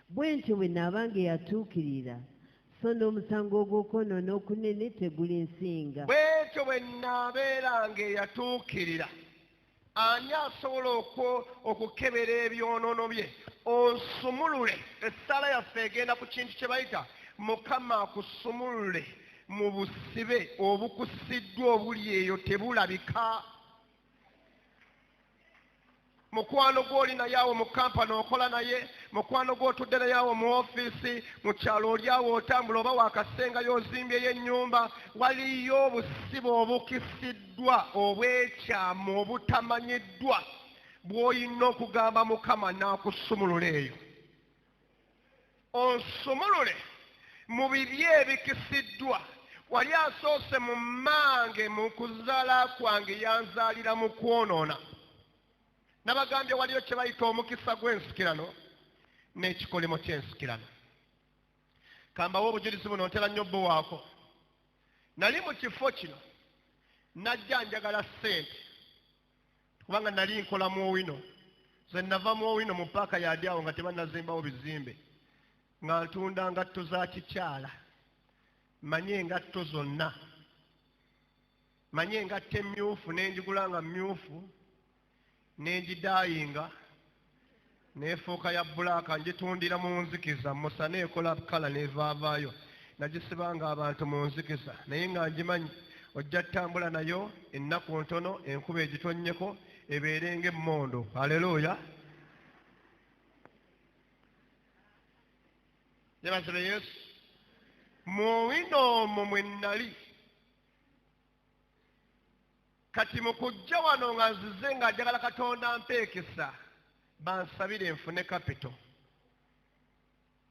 Bwe ntyo bwe naabanga eyatuukirira, so n'omusango ogw'okwonoona okunene tegulinsinga. Bwe ntyo bwe nnaabeeranga eyatuukirira. Ani asobola okukebera ebyonoono bye? Onsumulule. Essaala yaffe egenda ku kintu kye bayita Mukama akusumulule mu busibe obukusiddwa obuli eyo tebulabika. Mukwano gw'oli naye awo mu kampani okola naye, mukwano gw'otudde naye awo mu ofiisi, mu kyalo oli awo otambula oba wakasengayo ozimbyeyo ennyumba, waliyo obusibe obukisiddwa obwekyama obutamanyiddwa bw'olina okugamba Mukama n'akusumulula eyo. Onsumulule mu bibi ebikisiddwa. Wali asoose mu mmange mu kuzaala kwange yanzaalira mu kwonoona. Nabagambye waliyo kye bayita omukisa gw'ensikirano n'ekikolimo ky'ensikirano. Kambawo obujulizi buno ntera nnyo bbuwaako. Nali mu kifo kino najja njagala ssente kubanga nali nkola mu Owino. Nze nava mu Owino mu paaka yadi awo nga tebannazimbawo bizimbe, nga ntunda ngatto za kikyala. Manye engatto zonna, manye engatto emmyufu ne njigula nga mmyufu, n'engidaayinga n'efuuka ya bbulaaka, ngitundira mu nzikiza, musana ekola kkala n'evaavaayo. Nagisibanga abantu mu nzikiza, naye nga ngimanyi ojja ttambula nayo ennaku ntono, enkuba egitonnyeko ebeere ng'emmondo. Haleluya! Yeebazibwe Yesu. Mu Owino omwo mwe nnali. Kati mu kujja wano nga nzize nga njagala Katonda ampeekesa, bansabire nfune kapito.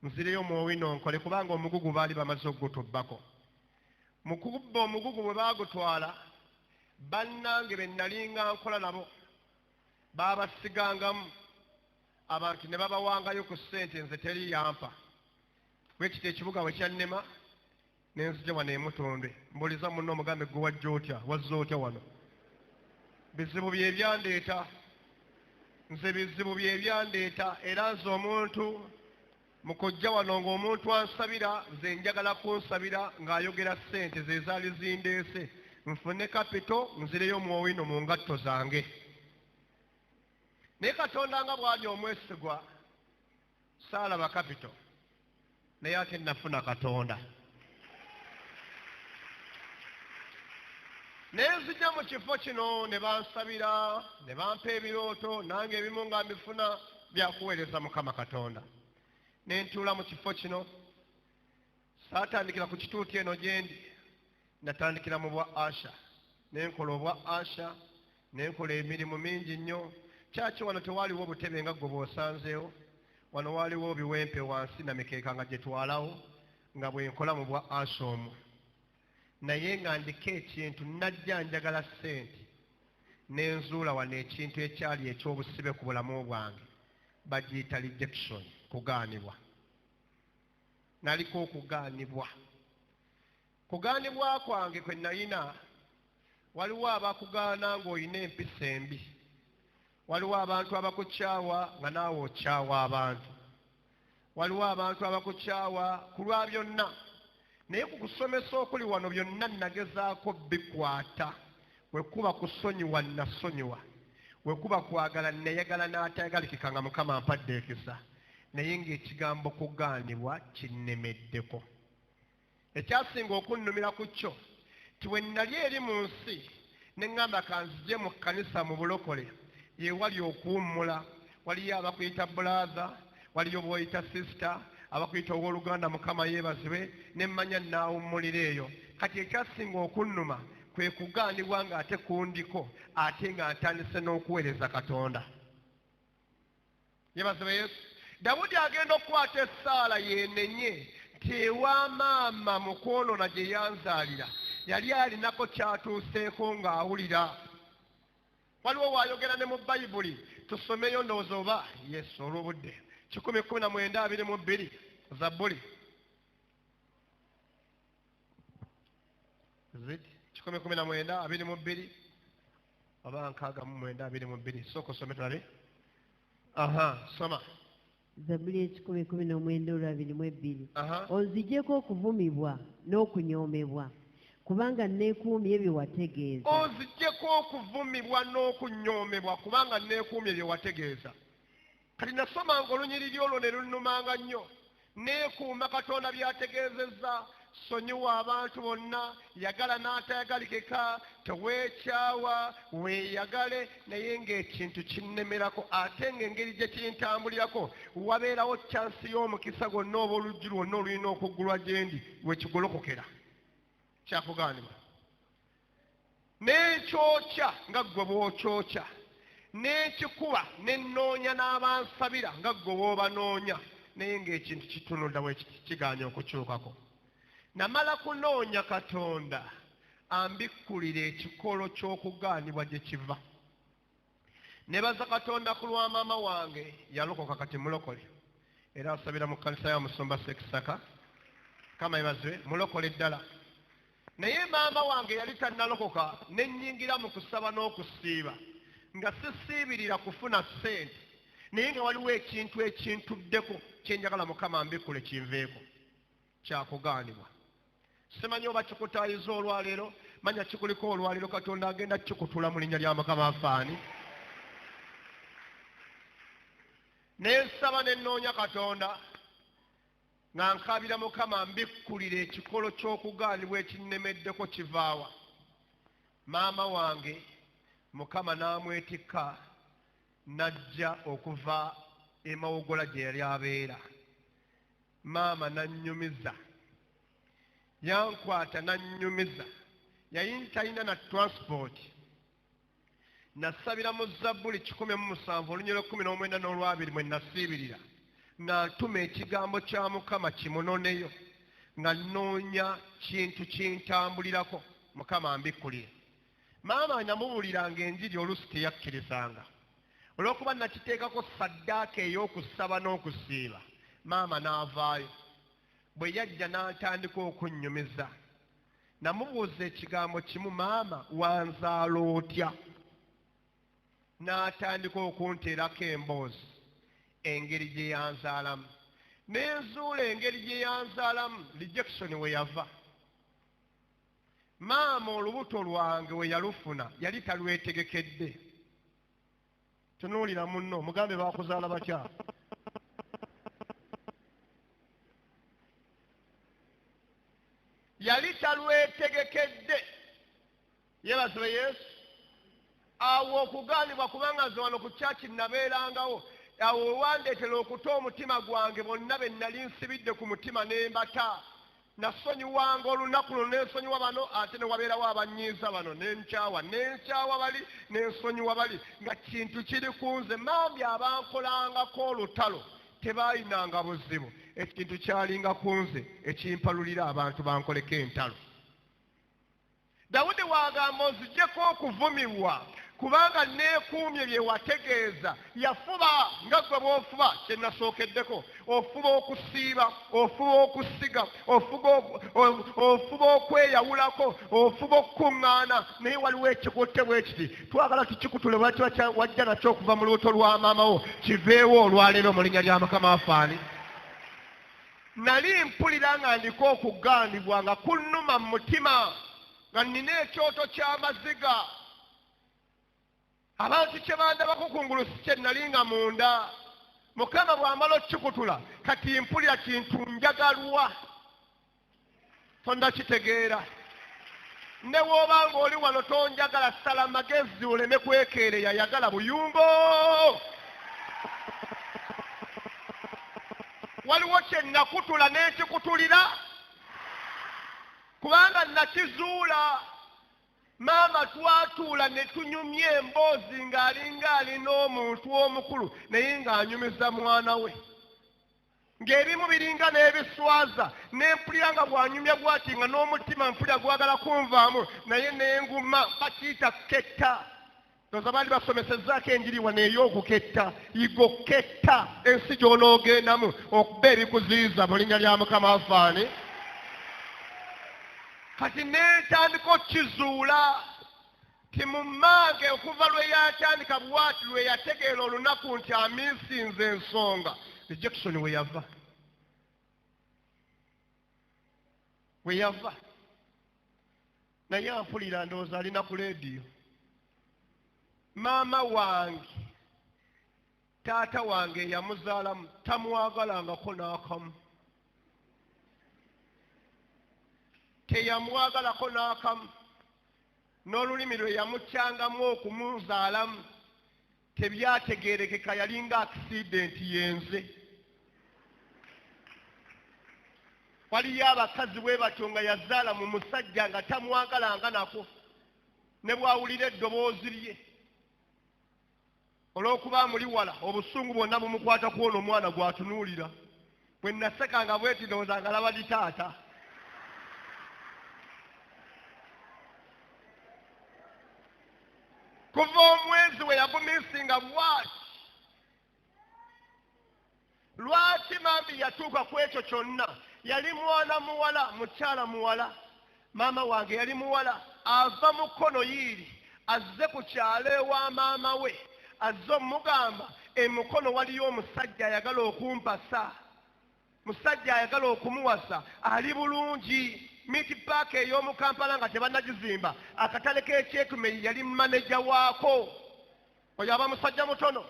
Nzireyo mu Owino nkole kubanga omugugu baali bamaze okugutubbako. Mu kubba omugugu bwe baagutwala, bannange be nnalinga nkola nabo baabasigangamu abantu ne babawangayo ku ssente, nze teri yampa. Bwe kityo ekibuga bwe kyannema ne nzija wano e Mutundwe. Mbuuliza munno omugambe gwe wajja otya, wazze otya wano? Bizibu bye byandeeta. Nze bizibu bye byandeeta, era nze omuntu mu kujja wano ng'omuntu ansabira, nze njagala kunsabira ng'ayogera ssente ze zaali zindeese, nfune kapito nzireyo mu Owino mu ngatto zange. Naye Katonda nga bw'ali omwesigwa, saalaba kapito, naye ate nafuna Katonda. Naye nzija mu kifo kino ne bansabira, ne bampa ebirooto, nange ebimu nga mbifuna byakuweereza Mukama Katonda. Ne ntuula mu kifo kino, saatandikira ku kituuti eno gye ndi, natandikira mu bwa Asha. Ne nkola obwa Asha, ne nkola emirimu mingi nnyo. Kyaki wano tewaaliwo butebe nga ggwe bw'osanzeewo, wano waaliwo biwempe wansi na mikeeka nga gye twalawo nga bwe nkola mu bwa Asha omwo. Naye nga ndiko ekintu, najja njagala ssente, ne nzuula wano ekintu ekyali eky'obusibe ku bulamu bwange, bagiyita rejection, kugaanibwa. Naliko okugaanibwa. Kugaanibwa kwange kwe nalina, waliwo abakugaana ng'olina empisa embi, Waliwo abantu abakukyawa nga naawe okyawa abantu. Waliwo abantu abakukyawa ku lwa byonna. Naye ku kusomesa okuli wano byonna nagezaako bikwata. Bwe kuba kusonyiwa nasonyiwa, bwe kuba kwagala neyagala n'atayagalikika nga Mukama ampadde ekisa, naye ng'ekigambo kugaanibwa kinnemeddeko. Ekyasinga okunnumira ku kyo nti bwe nali eri mu nsi ne ŋŋamba kanzije mu kkanisa mu bulokole, ye wali okuwummula, waliyo abakuyita brother, waliyo bw'oyita sister, abakuyita owooluganda, Mukama yeebazibwe, ne mmanya nnaawummulira eyo. Kati ekyasinga okunnuma kwe kugaanibwa ng'ate kundiko, ate nga ntandise n'okuweereza Katonda. Yeebazibwe Yesu. Dawudi agenda okukwata essaala yeenenye nti ewa maama mu kwonoona gye yanzaalira yali alinako kyatuuseeko ng'awulira. Waliwo waayogera ne mu Bayibuli, tusomeyo ndowooza oba Yesu olw'obudde. 119:22 Zabbuli. Is it? 119:22 oba 69:22. Sooka osome tulabe. Aha, soma. Zabbuli 119:22. Onzigyeko okuvumibwa n'okunyoomebwa, kubanga neekuumye bye wategeeza. Onzigyeko okuvumibwa n'okunyoomebwa kubanga neekuumye bye wategeeza. Kati nasomanga olunyiriri olwo ne lunnumanga nnyo. Neekuuma Katonda by'ategeezezza, sonyiwa abantu bonna, yagala n'atayagalikika, teweekyawa, weeyagale, naye ng'ekintu kinnemerako, ate ng'engeri gye kintambulirako wabeerawo chansi y'omukisa gwonna oba oluggi lwonna olulina okuggulwa gye ndi we kigolokokera. Kyakugaanibwa. N'enkyokya nga ggwe bw'okyokya, n'ekikuba ne nnoonya n'abansabira nga ggwe bw'obanoonya, naye ng'ekintu kitunudda bwe kigaanye okukyukako. Namala kunoonya Katonda ambikkulira ekikolo ky'okugaanibwa gye kiva. Nebaza Katonda ku lwa maama wange yalokoka kati mulokole, era asabira mu kkanisa ya Musumba Ssekisaka. Mukama yeebazibwe, mulokole ddala. Naye maama wange yali tannalokoka, ne nnyingira mu kusaba n'okusiiba nga sisiibirira kufuna ssente, naye nga waliwo ekintu ekintuddeko kye njagala Mukama ambikkule kinveeko. Kyakugaanibwa. Simanyi oba kikutaayiza olwaleero, manya kikuliko olwaleero, Katonda agenda kikutula mu linnya lya Mukama afaani. Ne nsaba ne nnoonya Katonda nga nkaabira Mukama mbikkulira ekikolo ky'okugaanibwa ekinnemeddeko kivaawa. Maama wange Mukama n'amwetikka n'ajja okuva e Mawogola gye yali abeera. Maama n'annyumiza, yankwata n'annyumiza, yali talina na transport. Nasabira mu Zabbuli 107 olunyiriri 19 n'olwabiri mwe nasiibirira, nga ntuma ekigambo kya Mukama kimunoneyo, nga nnoonya kintu kintambulirako Mukama ambikkulire. Maama namubuuliranga enjiri oluusi teyakkirizanga, olw'okuba nakiteekako saddaaka ey'okusaba n'okusiiba. Maama n'avaayo, bwe yajja n'atandika okunnyumiza. Namubuuza ekigambo kimu, maama wanzaala otya? N'atandika okunteerako emboozi engeri gye yanzaalamu. Ne nzuula engeri gye yanzaalamu rejection we yava. Maama olubuto lwange we yalufuna yali talwetegekedde. Tunuulira munno mugambe baakuzaala batya? Yali talwetegekedde. Yeebazibwe Yesu. Awo okugaanibwa, kubanga nze wano ku kyaki nabeerangawo, awo wandeetera okuta omutima gwange bonna be nali nsibidde ku mutima ne mbata. Nasonyiwanga olunaku luno ne nsonyiwa bano, ate ne wabeerawo abannyiiza bano, ne nkyawa bali, ne nsonyiwa bali, nga kintu kiri ku nze. Mambi abankolangako olutalo tebaayinanga buzibu, ekintu kyalinga ku nze ekimpalulira abantu bankoleko entalo. Dawudi w'agamba onzigyeko okuvumibwa Kubanga neekuumye bye wategeeza. Yafuba nga ggwe bw'ofuba, kye nasookeddeko. Ofuba okusiiba, ofuba okusiga, ofuba okweyawulako, ofuba okukuŋŋaana, naye waliwo ekikutte bwe kiti. Twagala tukikutule lwaki wajja nakyo okuva mu lubuto lwa maama wo, kiveewo olwaleero mu linnya lya Mukama waffe ani. Nali mpulira nga ndiko okugaanibwa nga kunnuma mu mutima, nga nnina ekyoto ky'amaziga. Abantu kye bandabako kungulu si kye nali nga munda. Mukama bw'amala okukikutula, kati mpulira kintu njagalwa. Tonnakitegeera. Ne bw'oba ng'oli wano tonjagala, sala magezi oleme kwekeereya, yagala buyungo. Waliwo kye nakutula n'ekikutulira, kubanga nakizuula. Maama twatuula ne tunyumya emboozi ng'alinga alina omuntu omukulu naye ng'anyumiza mwana we. Ng'ebimu biringa n'ebiswaza, ne mpulira nga bw'anyumya bw'ati nga n'omutima mpulira gwagala kunvaamu, naye n'enguma bakiyita ketta. Ndowooza baali basomesezzaako enjiri wano ey'okuketta. Yiga okuketta ensi gy'onoogendamu okuba ebikuziyiza mu linnya lya Mukama waffe ani. Kati ne ntandika okukizuula nti mu mmange okuva lwe yatandika bw'ati lwe yategeera olunaku nti amiisinze ensonga. Rejection we yava. We yava. Naye ampulira ndowooza alina ku leediyo. Maama wange, taata wange yamuzaalamu tamwagalangako n'akamu. Teyamwagalako n'akamu. N'olulimi lwe yamukyangamu okumuzaalamu tebyategeerekeka, yalinga accident yenze. Waliyo abakazi bwe batyo nga yazaala mu musajja nga tamwagalanga nako, ne bw'awulira eddoboozi lye olw'okuba amuli wala, obusungu bwonna bumukwata ku ono omwana gw'atunuulira. Bwe nasekanga bweti ndowooza nga laba di taata. Kuva omwezi we yagumiisinga bw'ati. Lwaki mambi yatuuka ku ekyo kyonna? Yali mwana muwala, mukyala muwala. Maama wange yali muwala, ava Mukono yiiri, azze ku kyalo ewa maama we, azze omugamba e Mukono waliyo omusajja ayagala okumpasa. Musajja ayagala okumuwasa, ali bulungi. Meat Park ey'omu Kampala nga tebannagizimba, akatale k'ekyetume yali maneja waako. Oyo aba musajja mutono.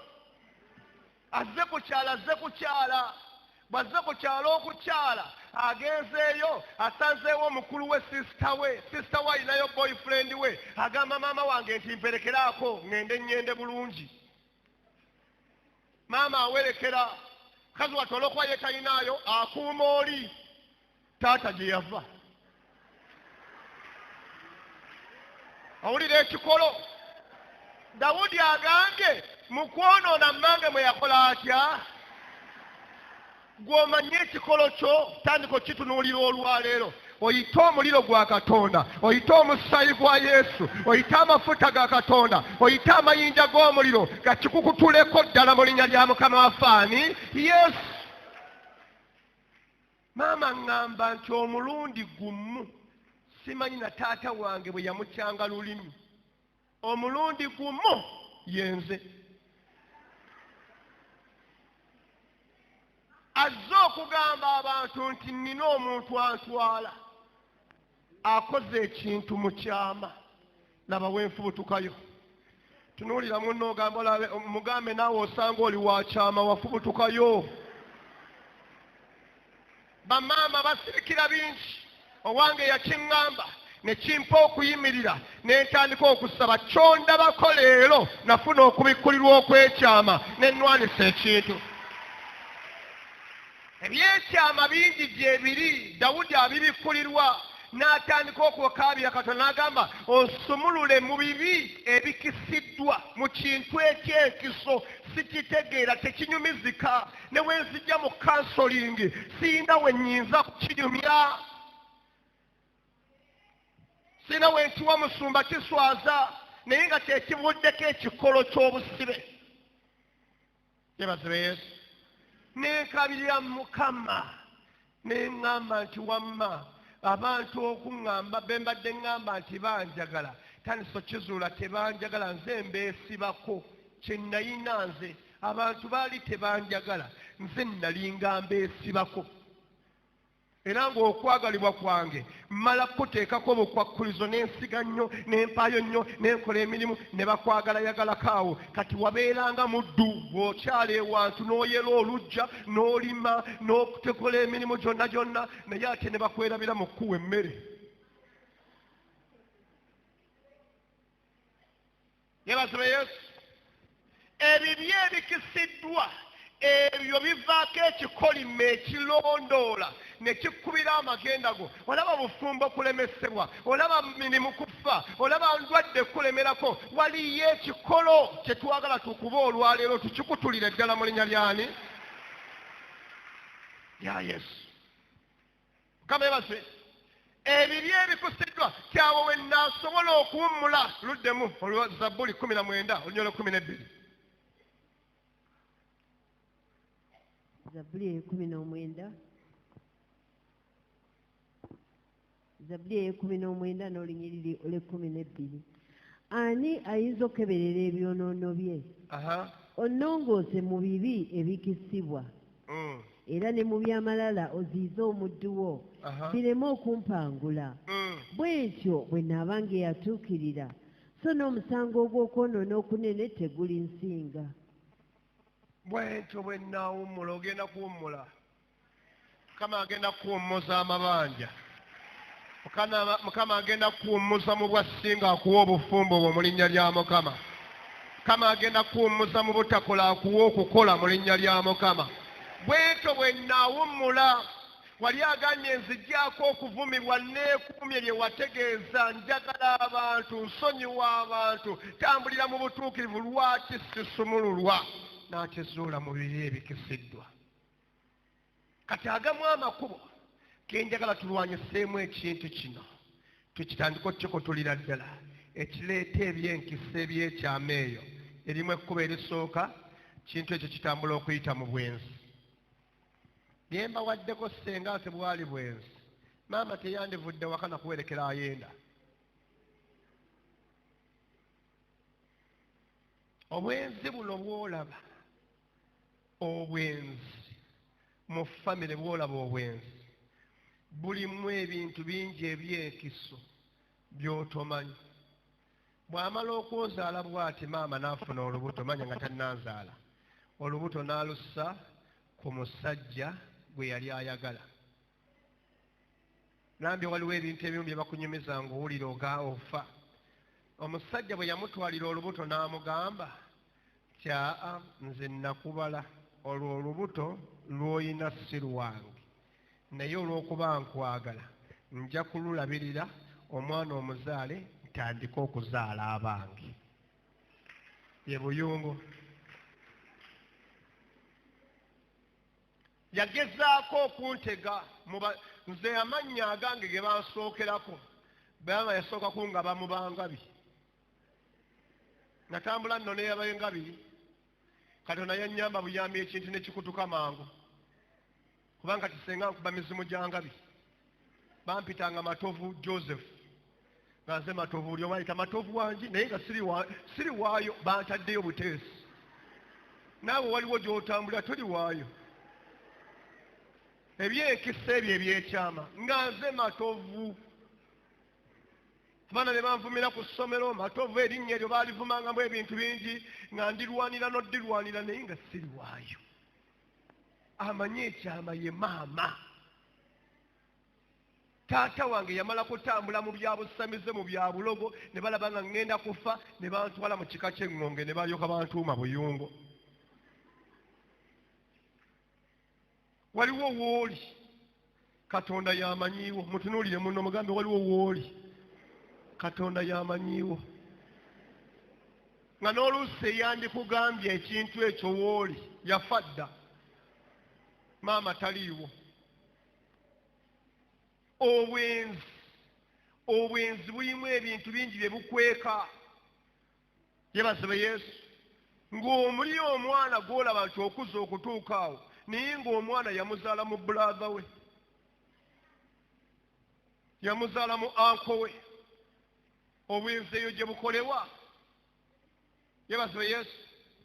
Azze ku kyalo, azze ku kyala. Bw'azze ku kyalo okukyala, agenzeeyo, asanzeewo omukulu we, sister we. Sister we alinayo boyfriend we. Agamba maama wange nti mperekeraako ŋŋende nnyende bulungi. Maama awerekera. Mukazi wattu olw'okuba ye talinaayo, akuuma oli. Taata gye yava. Awulira ekikolo. Dawudi agambye mu kwonoona mmange mwe yakola atya? Gw'omanyi ekikolo kyo, tandika okitunuulira olwaleero. Oyite omuliro gwa Katonda, oyite omusaayi gwa Yesu, oyite amafuta ga Katonda, oyite amayinja g'omuliro gakikukutuleko ddala mu linnya lya Mukama waffe ani? Yesu. Maama ŋŋamba nti omulundi gumu simanyi na taata wange bwe yamukyanga lulimi. Omulundi gumu yenze. Azze okugamba abantu nti nnina omuntu antwala. Akoze ekintu mu kyama. Laba wenfubutukayo. Tunuulira munno ogamba olabe, mugambe naawe osanga oli wa kyama wafubutukayo. Bamaama basirikira bingi. Owange yakiŋŋamba ne kimpa okuyimirira ne ntandika okusaba. Ky'ondabako leero nafuna okubikkulirwa okw'ekyama ne nnwanisa ekintu. Ebyekyama bingi gye biri. Dawudi abibikkulirwa n'atandika okukaabira Katonda n'agamba onsumulule mu bibi ebikisiddwa mu kintu eky'enkiso sikitegeera tekinyumizika ne bwe nzijja mu counselling siyina we nnyinza kukinyumya, sirina we nkiwa musumba kiswaza. naye nga kyekivuddeko ekikolo ky'obusibe. Yeebazibwe Yesu. Nenkabirira Mukama ne ŋŋamba nti wamma abantu okuŋŋamba be mbadde ŋŋamba nti banjagala, tandise okizuula tebanjagala, nze mbeesibako kye nayina. Nze abantu baali tebanjagala, nze nalinga mbeesibako, era ng'okwagalibwa kwange mmala kuteekako obukwakkulizo, n'ensiga nnyo, n'empaayo nnyo, n'enkola emirimu ne bakwagala yagalako awo. Kati wabeeranga muddu bw'okyala ewantu n'oyera oluggya n'olima n'okutekola emirimu gyonna gyonna, naye ate ne bakwerabira mu kkuwa emmere. Yeebazibwe Yesu. Ebibi ebikisiddwa ebyo bivaako ekikolimo ekirondoola ne kikubira amagenda go. Olaba bufumbo kulemesebwa, olaba mirimu kufa, olaba ndwadde kulemerako. Waliyo ekikolo kye twagala tukuba olwaleero, tukikutulire ddala mu linnya lyani? Lya Yesu. Mukama yeebazibwe. Ebibi ebikusiddwa kyawo we nnaasobola okuwummula. Luddemu olwa Zabbuli 19 olunyolo 12. Zabbuli ey'e19, Zabbuli ey'e19 n'olunyiriri olw'e12. Ani ayinza okukeberera ebyonoono bye? Onnongoose mu bibi ebikisibwa, era ne mu by'amalala oziyize omuddu wo, bireme okumpangula. Bwe ntyo bwe naabanga eyatuukirira, so n'omusango ogw'okwonoona okunene tegulinsinga. Bwe ntyo bwe nnaawummula. Ogenda kuwummula. Mukama agenda kuwummuza amabanja. Mukama agenda kuwummuza mu bwasinga akuwa obufumbo bwo mu linnya lya Mukama. Mukama agenda kuwummuza mu butakola akuwa okukola mu linnya lya Mukama. Bwe ntyo bwe nnaawummula. Wali agambye nzijjako okuvumibwa, neekuumye bye wategeeza, njagala abantu, nsonyiwa abantu, tambulira mu butuukirivu, lwaki sisumululwa? N'akizuula mu bibi ebikisiddwa. Kati agamu amakubo ke njagala tulwanyiseemu ekintu kino, tukitandika okukikutulira ddala, ekireeta ebyenkisa ebyekyama eyo. Erimu ekkubo erisooka, kintu ekyo kitambula okuyita mu bwenzi. Bye mbawaddeko ssenga tebwali bwenzi, maama teyandivudde waka nakuwerekera ayenda. Obwenzi buno bw'olaba, obwenzi mu famire bw'olaba, obwenzi bulimu ebintu bingi ebyenkiso by'otomanyi. Bw'amala okwozaala bw'ati maama n'afuna olubuto, manya nga tannanzaala, olubuto n'alussa ku musajja gwe yali ayagala. Nambye waliwo ebintu ebimu bye bakunyumiza ng'owulira oga ofa. Omusajja bwe yamutwalira olubuto n'amugamba nti aa, nze nakubala, olwo olubuto lw'olina si lwange, naye olw'okuba nkwagala nja kululabirira, omwana omuzaale, ntandike okuzaala abange. Ye Buyungo yagezaako okuntega. Nze amannya agange ge bansookerako, bama yasooka kungaba mu bangabi, natambula nno neyabengabi. Katonda yannyamba buyambi, ekintu ne kikutuka mangu, kubanga kisenga nkuba mizimu gya ngabi. Bampitanga Matovu Joseph, nga nze Matovu, buli omu ayita Matovu wangi, naye nga siri waayo, bantaddeyo buteesi. Naawe waliwo gy'otambulira toli waayo. Ebyenkisa ebyo ebyekyama, nga nze Matovu, abaana ne banvumira ku ssomero Matovu, erinnya eryo baalivumangamu ebintu bingi, nga ndirwanira n'oddirwanira, naye nga siri waayo. Amanyi ekyama ye maama. Taata wange yamala kutambula mu byabusamize, mu bya bulogo, ne balaba nga ŋŋenda kufa, ne bantwala mu kika ky'eŋŋonge, ne balyoka bantuuma Buyungo. Waliwo wooli Katonda yamanyiiwo. Mutunuulire muno, mugambe waliwo wooli Katonda yamanyiiwo, nga n'oluusi eyandikugambye ekintu ekyo wooli yafa dda, maama taliiwo. Obwenzi, obwenzi bulimu ebintu bingi bye bukweka. Yeebazibwe Yesu. Ng'omuli omwana gw'olaba nti okuza okutuuka awo, naye ng'omwana yamuzaala mu brother we, yamuzaala mu uncle we. Obwenzi eyo gye bukolebwa. Yeebazibwe Yesu.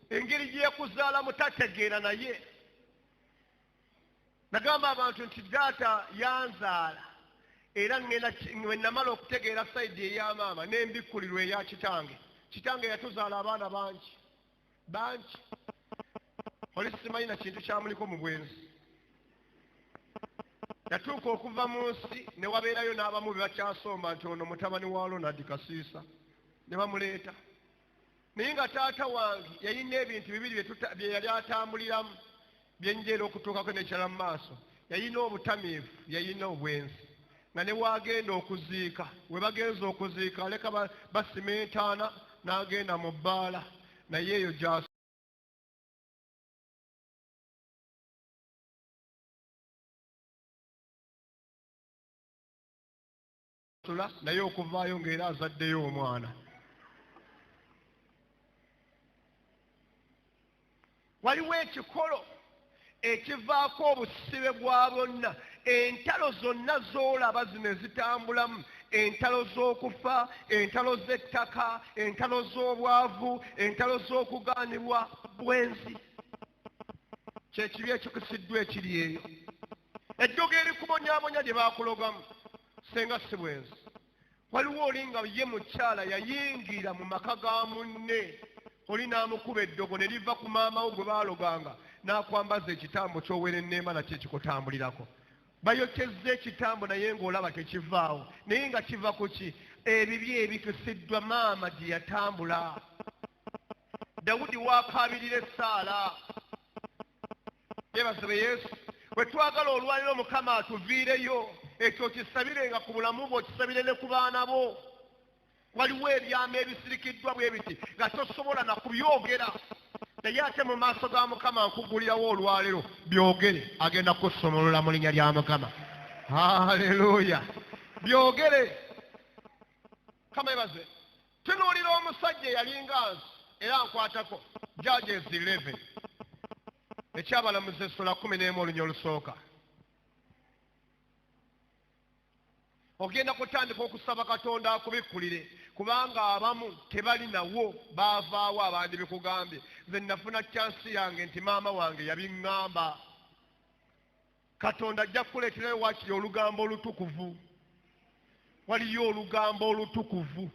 Engeri gye yakuzaalamu tategeera naye. Nagamba abantu nti taata yanzaala, era ŋŋenda bwe namala okutegeera side eya maama n'embikkulirwa eya kitange. Kitange yatuzaala abaana bangi bangi. Oli simanyi na kintu kyamuliko mu bwenzi. Yatuuka okuva mu nsi ne wabeerayo n'abamu be bakyasomba nti ono mutabani wa Ronald Kasiisa, ne bamuleeta. Naye nga taata wange yalina ebintu bibiri bye yali atambuliramu bye njeera okutuukako n'ekirala mu maaso. Yalina obutamiivu, yalina obwenzi. Nga ne waagenda okuziika, we bagenza okuziika aleka basima entaana n'agenda mu bbaala, naye eyo gy'asula naye okuvaayo ng'era azaddeyo omwana. Waliwo ekikolo ekivaako obusibe bwa bonna. Entalo zonna z'olaba zino ezitambulamu, entalo z'okufa, entalo z'ettaka, entalo z'obwavu, entalo z'okugaanibwa, bwenzi. Kye kibi ekikusiddwa ekiri eyo. Eddogo erikubonyaabonya lye baakulogamu, senga si bwenzi. Waliwo oli nga ye mukyala yayingira mu maka ga munne, oli n'amukuba eddogo ne liva ku maama wo gwe baaloganga, n'akwambaza ekitambo ky'owera enneema nakyo ekikutambulirako. Bayokyezza ekitambo naye ng'olaba tekivaawo, naye nga kiva ku ki? Ebibi ebikusiddwa maama gye yatambula. Dawudi waakaabirira essaala. Yeebazibwe Yesu. Bwe twagala olwaliro Mukama atuviireyo, ekyo okisabirenga ku bulamu bwo, okisabire ne ku baana bo. Waliwo ebyama ebisirikiddwa bwe biti nga tosobola na kubyogera, naye ate mu maaso ga Mukama nkugulirawo olwaleero, byogere, agenda kusumulula mu linnya lya Mukama. Haleluya! Byogere. Mukama yeebazibwe. Tunuulira omusajja eyalinga nze era nkwatako. Judges 11, Ekyabalamuzi essula 11 olunya olusooka. Ogenda kutandika okusaba Katonda akubikkulire, kubanga abamu tebali nawo, baavaawo abandi bikugambye. Nze nafuna chance yange nti maama wange yabiŋŋamba. Katonda ajja kukuleeterayo waakiri olugambo olutukuvu. Waliyo olugambo olutukuvu.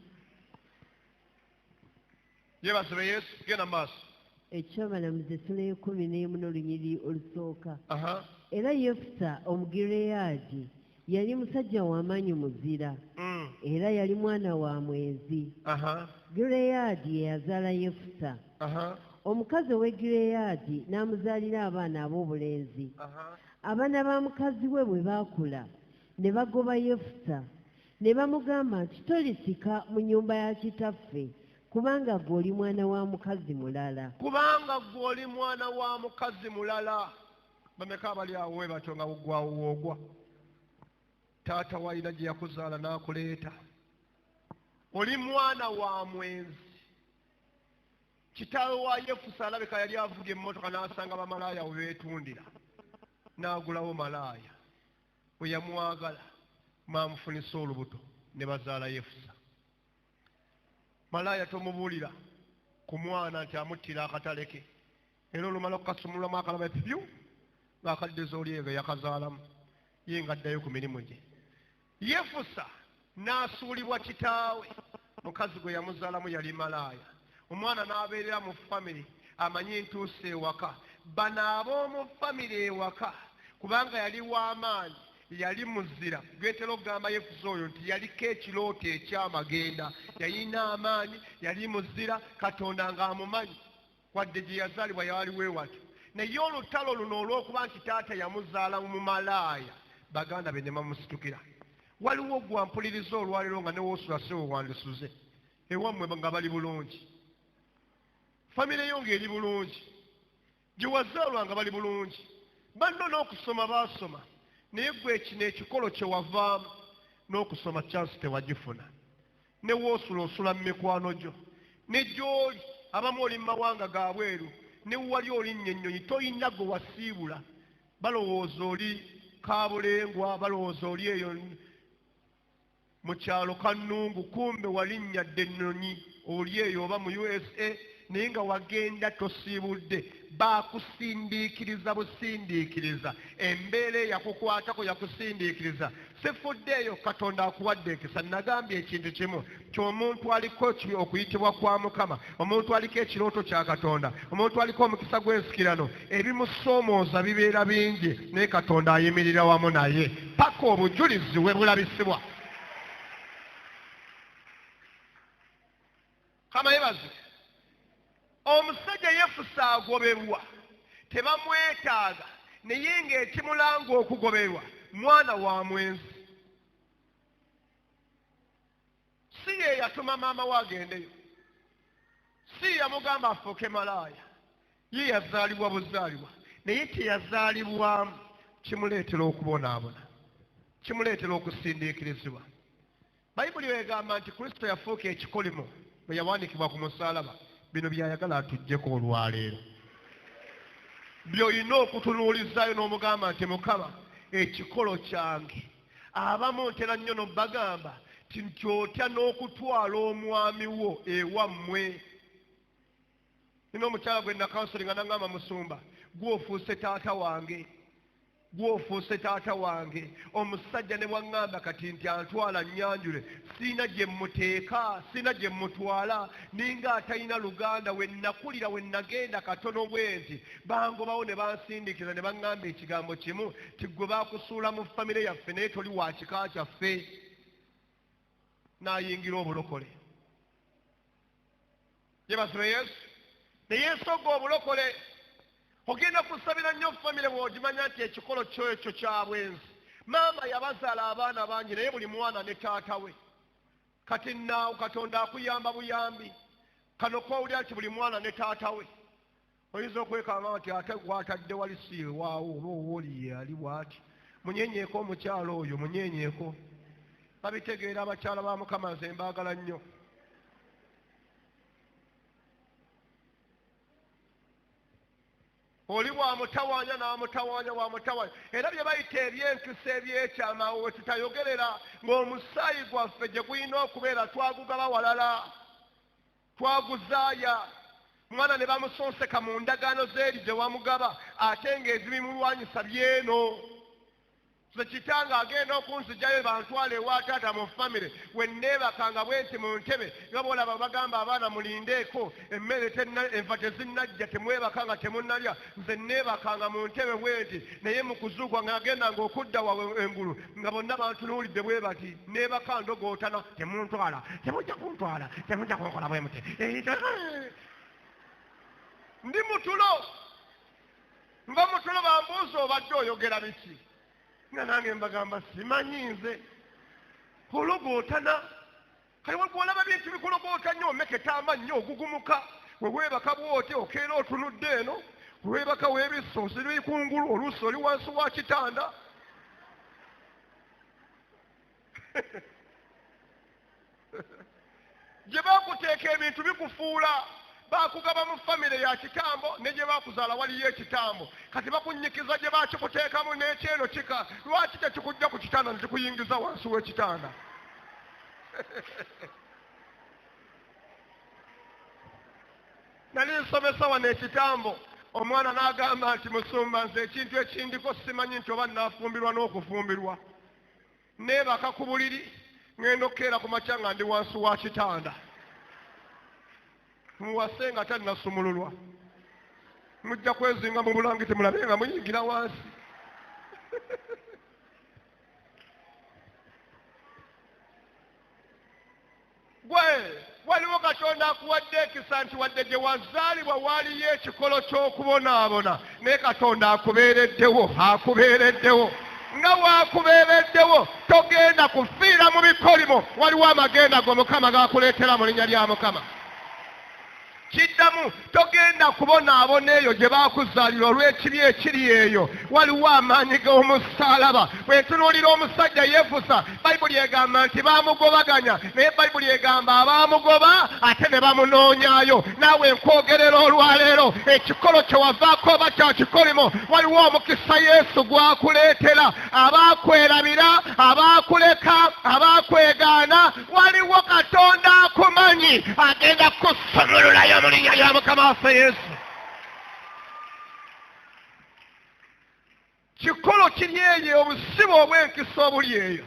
Yeebazibwe Yesu. Genda mu maaso. Ekyabalamuzi essula y'e-11 n'olunyiriri olusooka. Era Yefusa Omugireyaadi yali musajja w'amaanyi muzira, era yali mwana wa mwenzi. Gireyaadi ye yazaala Yefusa. Omukazi ow'e Gireyaadi n'amuzaalira abaana ab'obulenzi. Abaana ba mukazi we bwe baakula, ne bagoba Yefusa, ne bamugamba nti, "Tolisika mu nnyumba ya kitaffe, kubanga ggwe oli mwana wa mukazi mulala." Kubanga ggwe oli mwana wa mukazi mulala. Bameka abali awo we batyo nga gwawo woogwa? Taata wayina gye yakuzaala n'akuleeta, oli mwana wa mwenzi. Kitaawe wa Yefusa alabika yali avuga emmotoka n'asanga bamalaaya we beetundira, n'agulawo malaaya. Bwe yamwagala, maamufunisa olubuto ne bazaala Yefusa. Malaaya tomubuulira ku mwana nti amuttira akatale ke, era olumala okukasumululamu akalaba pyu ng'akaddiza oli eyo yakazaalamu, ye ng'addayo ku mirimu gye. Yefusa n'asuulibwa kitaawe. Mukazi gwe yamuzaalamu yali malaaya. Omwana n'abeerera mu famire, amanyi ntuuse ewaka. Bano ab'omu famire ewaka, kubanga yali w'amaanyi, yali muzira. Gwetera okugamba Yefusa oyo nti yaliko ekirooto ekyamagenda, yalina amaanyi, yali muzira, Katonda ng'amumanyi, wadde gye yazaalibwa yali weewatyo. Naye olutalo luno olw'okuba nti taata yamuzaala mu malaaya, baganda be ne bamusitukira. Waliwo gwampuliriza olwaleero nga ne woosula si wandisuze ewammwe, nga bali bulungi, famire yo ng'eri bulungi, gye wazaalwa nga bali bulungi, banno n'okusoma baasoma, naye gwe kino ekikolo kye wavaamu n'okusoma chance tewagifuna. Ne woosula osula mu mikwano gyo. Ne gy'oli abamu oli mu mawanga ga bweru, ne wali olinnya ennyonyi toyina gwe wasiibula, balowooza oli Kabulengwa, balowooza oli eyo mu kyalo Kannungu, kumbe walinnya dda ennyonyi oli eyo oba mu USA, naye nga wagenda tosiibudde. Baakusindiikiriza busindiikiriza, embeera eyakukwatako yakusindiikiriza. Sifuddeeyo, Katonda akuwadde ekisa. Nagambye ekintu kimu ti omuntu aliko okuyitibwa kwa Mukama, omuntu aliko ekirooto kya Katonda, omuntu aliko omukisa gw'ensikirano, ebimusoomooza bibeera bingi, naye Katonda ayimirira wamu naye paka obujulizi we bulabisibwa. Kama yebaze. Omusajja Yefusa agobebwa, tebamwetaaga, naye ng'ekimulanga okugoberwa mwana wa mwenzi. Si ye yatuma maama we agendeyo, si yamugamba afuuke malaaya, ye yazaalibwa buzaalibwa, naye teyazaalibwamu kimuleetera okubonaabona, kimuleetera okusindiikirizibwa. Bayibuli egamba nti Kristo yafuuka ekikolimo bwe yawandiikibwa ku musaalaba. Bino by'ayagala atuggyeko olwaleero, by'olina okutunuulizaayo n'omugamba nti Mukama, ekikolo kyange. Abamu ntera nnyo n'obagamba nti otya n'okutwala omwami wo ewammwe. Nina omukyala gwe nakansolinga n'aŋŋamba, musumba, gw'ofuuse taata wange, gw'ofuuse taata wange. Omusajja ne bwaŋŋamba kati nti antwala nnyanjule, siina gye mmuteeka, siina gye mmutwala, ninga atalina luganda. We nakulira, we nagenda katono bwe nti bangobawo ne bansindiikiriza ne baŋŋamba ekigambo kimu ti gwe baakusuula mu famire yaffe naye toli wa kika kyaffe. N'ayingira obulokole. Yeebazibwe Yesu. Ne yeesogga obulokole. Ogenda kusabira nnyo famire bw'ogimanya nti ekikolo kyo ekyo kya bwenzi. Maama yabazaala abaana bangi, naye buli mwana ne taata we. Kati naawe Katonda akuyamba buyambi. Kano k'owulira nti buli mwana ne taata we, oyinza okwekanga nti ate gw'atadde wali si yewaawo, oba owooli ye ali bw'ati. Munyenyeeko omukyala oyo, munyenyeeko. Babitegeera abakyala ba Mukama, nze mbaagala nnyo. Oli bw'amutawaanya n'amutawaanya, bw'amutawaanya. Era bye bayita ebyenkisa ebyekyama, awo we tutayogerera ng'omusaayi gwaffe gye gulina okubeera twagugaba walala, twaguzaaya. Mwana ne bamusonseka mu ndagaano z'eri gye wamugaba, ate ng'ezibimulwanyisa byeno. Nze kitange agenda okunziggyayo bantwala ewa taata mu famire, we neebakanga bwe nti mu ntebe, nga bw'olaba bagamba abaana mulindeeko, emmere enva tezinnajja, temwebaka nga temunnalya. Nze neebakanga mu ntebe bwe nti, naye mu kuzuukuka nga nagendanga okudda waabwe engulu nga bonna bantunuulidde bwe bati, neebaka ndogootana, temuntwala, temujja kuntwala, temujja kunkola bwe muti. Ndi mutulo, nva mutulo, bambuuza obadde oyogera biki? Nga nange mbagamba simanyi nze. Ologootana. Kale olaba bintu bikulogoota nnyo, omeketa amannyo, ogugumuka. We weebaka bw'oti okeera otunudde eno, weebaka weebisse oziri kungulu, oluusi oli wansi wa kitanda. Gye bakuteeka ebintu bikufuula. Baakugaba mu famire ya kitambo, ne gye baakuzaala waliyo ekitambo. Kati bakunnyikiza gye baakikuteekamu n'ekyeno kika. Lwaki tekikujja ku kitanda ne kikuyingiza wansi w'ekitanda? Nali nsomesa wano ekitambo, omwana n'agamba nti musumba nze ekintu ekindiko simanyi nti oba nnaafumbirwa n'okufumbirwa. Neebaka ku buliri, ŋŋenda okukeera ku makya nga ndi wansi wa kitanda. Muwase nga tannasumululwa. Mujja kwezinga mu bulangiti mulabe nga muyingira wansi. Gwe waliwo Katonda akuwadde ekisa nti wadde gye wazaalibwa waaliyo ekikolo ky'okubonaabona, naye Katonda akubeereddewo, akubeereddewo. Nga bw'akubeereddewo togenda kufiira mu bikolimo. Waliwo amagenda go Mukama g'akuleetera mu linnya lya Mukama. Kiddamu, togenda kubonaabona eyo gye baakuzaalira olw'ekibi ekiri eyo. Waliwo amaanyi g'omusaalaba. Bwe ntunuulira omusajja Yefusa, Bayibuli egamba nti baamugobaganya, naye Bayibuli egamba abaamugoba ate ne bamunoonyaayo. Naawe nkwogerera olwaleero, ekikolo kye wavaako oba kya kikolimo, waliwo omukisa Yesu gw'akuleetera. Abaakwerabira, abaakuleka, abaakwegaana, waliwo Katonda akumanyi agenda kusumululayo mu linnya lya Mukama waffe Yesu. Kikolo kiri eyo, obusibe obw'enkisa obuli eyo.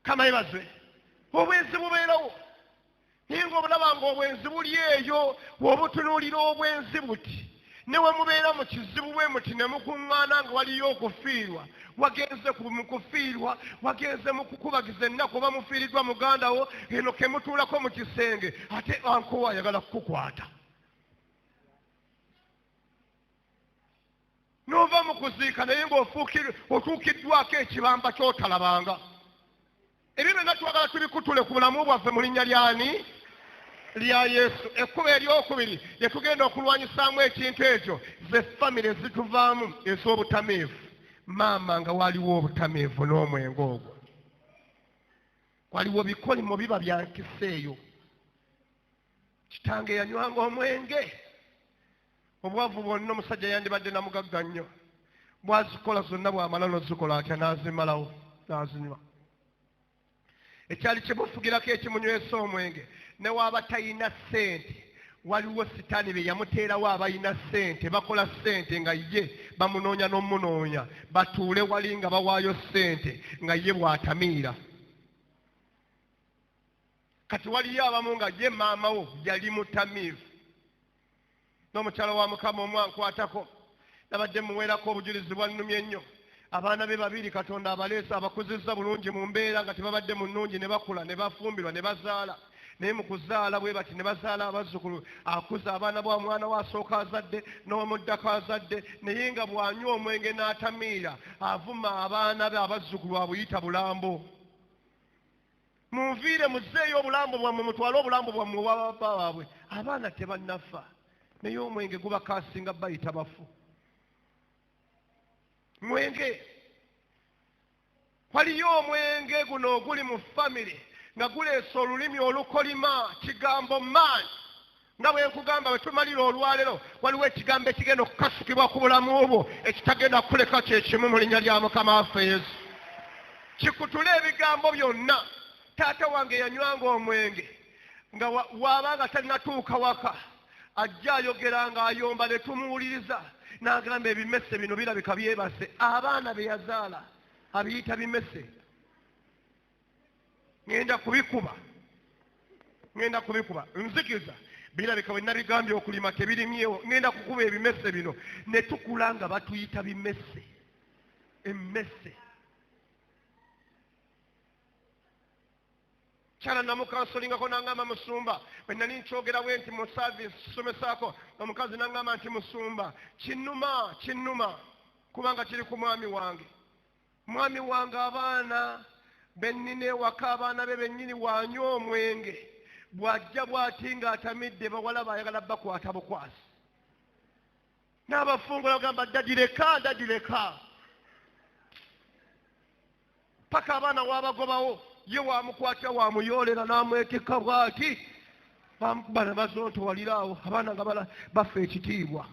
Kama yeebazibwe. Obwenzi bubeerawo, naye ng'obulaba ng'obwenzi buli eyo, bw'obutunuulira obwenzi buti, ne we mubeera mu kizibu bwe muti ne mukuŋŋaana nga waliyo okufiirwa, wagenze mu kufiirwa, wagenze mu kukubagiza ennaku, oba mufiiriddwa muganda wo, eno ke mutuulako mu kisenge, ate ankowa ayagala kukukwata. N'ova mu kuziika naye ng'otuukiddwako ekibamba ky'otalabanga. Ebyo byonna twagala tubikutule ku bulamu bwaffe mu linnya ly'ani? Lya Yesu. Ekkubo eryokubiri lye tugenda okulwanyisaamu ekintu ekyo, ze famire zituvaamu ez'obutamiivu. Maama nga waliwo obutamiivu n'omwenge ogwo, waliwo bikolimo biba bya nkisa eyo. Kitange yanywanga omwenge, obwavu bwonna omusajja yandibadde namugagga nnyo, bwazikola zonna bw'amala n'ozikola atya n'azimalawo n'azinywa. Ekyali kimufugirako ekimunywesa omwenge, ne waaba talina ssente, waliwo sitaani be yamuteerawo abalina ssente, bakola ssente nga ye bamunoonya n'omunoonya, batuule wali nga bawaayo ssente nga ye bw'atamiira. Kati waliyo abamu nga ye maama wo yali mutamiivu. N'omukyala wa Mukama omu ankwatako, nabadde muweerako obujulizi bwannumye nnyo. Abaana be babiri Katonda abaleese abakuzizza bulungi mu mbeera nga tebabadde mu nnungi, ne bakula ne bafumbirwa ne bazaala. Naye mu kuzaala bwe bati ne bazaala abazzukulu, akuza abaana bwa mwana we asooka azadde n'omuddako azadde, naye nga bw'anywa omwenge n'atamiira avuma abaana be abazzukulu abuyita bulambo. Munviire muzzeeyo obulambo bwammwe, mutwale obulambo bwammwe obwa baba baabwe. Abaana tebannafa, naye omwenge gubakaasinga bayita bafu. Mwenge, waliyo omwenge guno oguli mu famire nga guleese olulimi olukolima kigambo maanyi. Nga bwe nkugamba bwe tumalira olwaleero, waliwo ekigambo ekigenda okukasukibwa ku bulamu bwo ekitagenda kukuleka kye kimu mu linnya lya Mukama waffe Yesu. Kikutule ebigambo byonna. Taata wange yanywanga omwenge nga waabanga tannatuuka waka, ajja ayogera ng'ayomba ne tumuwuliriza, n'agamba ebimese bino birabika byebase. Abaana be yazaala abiyita bimese. Ngenda kubikuba, ngenda kubikuba, nzikiza birabika bwe nabigambye okulima tebirimyewo, ngenda kukuba ebimese bino. Ne tukula nga batuyita bimese, emmese. Kyala namukansolingako n'angamba musumba, bwe nali nkyogera bwe nti mu service somesaako, omukazi n'angamba nti musumba, kinnuma, kinnuma kubanga kiri ku mwami wange. Mwami wange abaana bennina ewaka, abaana be bennyini wanywa omwenge, bw'ajja bw'ati ng'atamidde, bawala baayagala bakwata bukwasi. N'abafungula bagamba daddy leka, daddy leka, paka abaana waabagobawo, ye wamukwata wamuyoolera n'amwetikka bw'ati, bamukuba ne bazontowalira awo, abaana nga bafa ekitiibwa.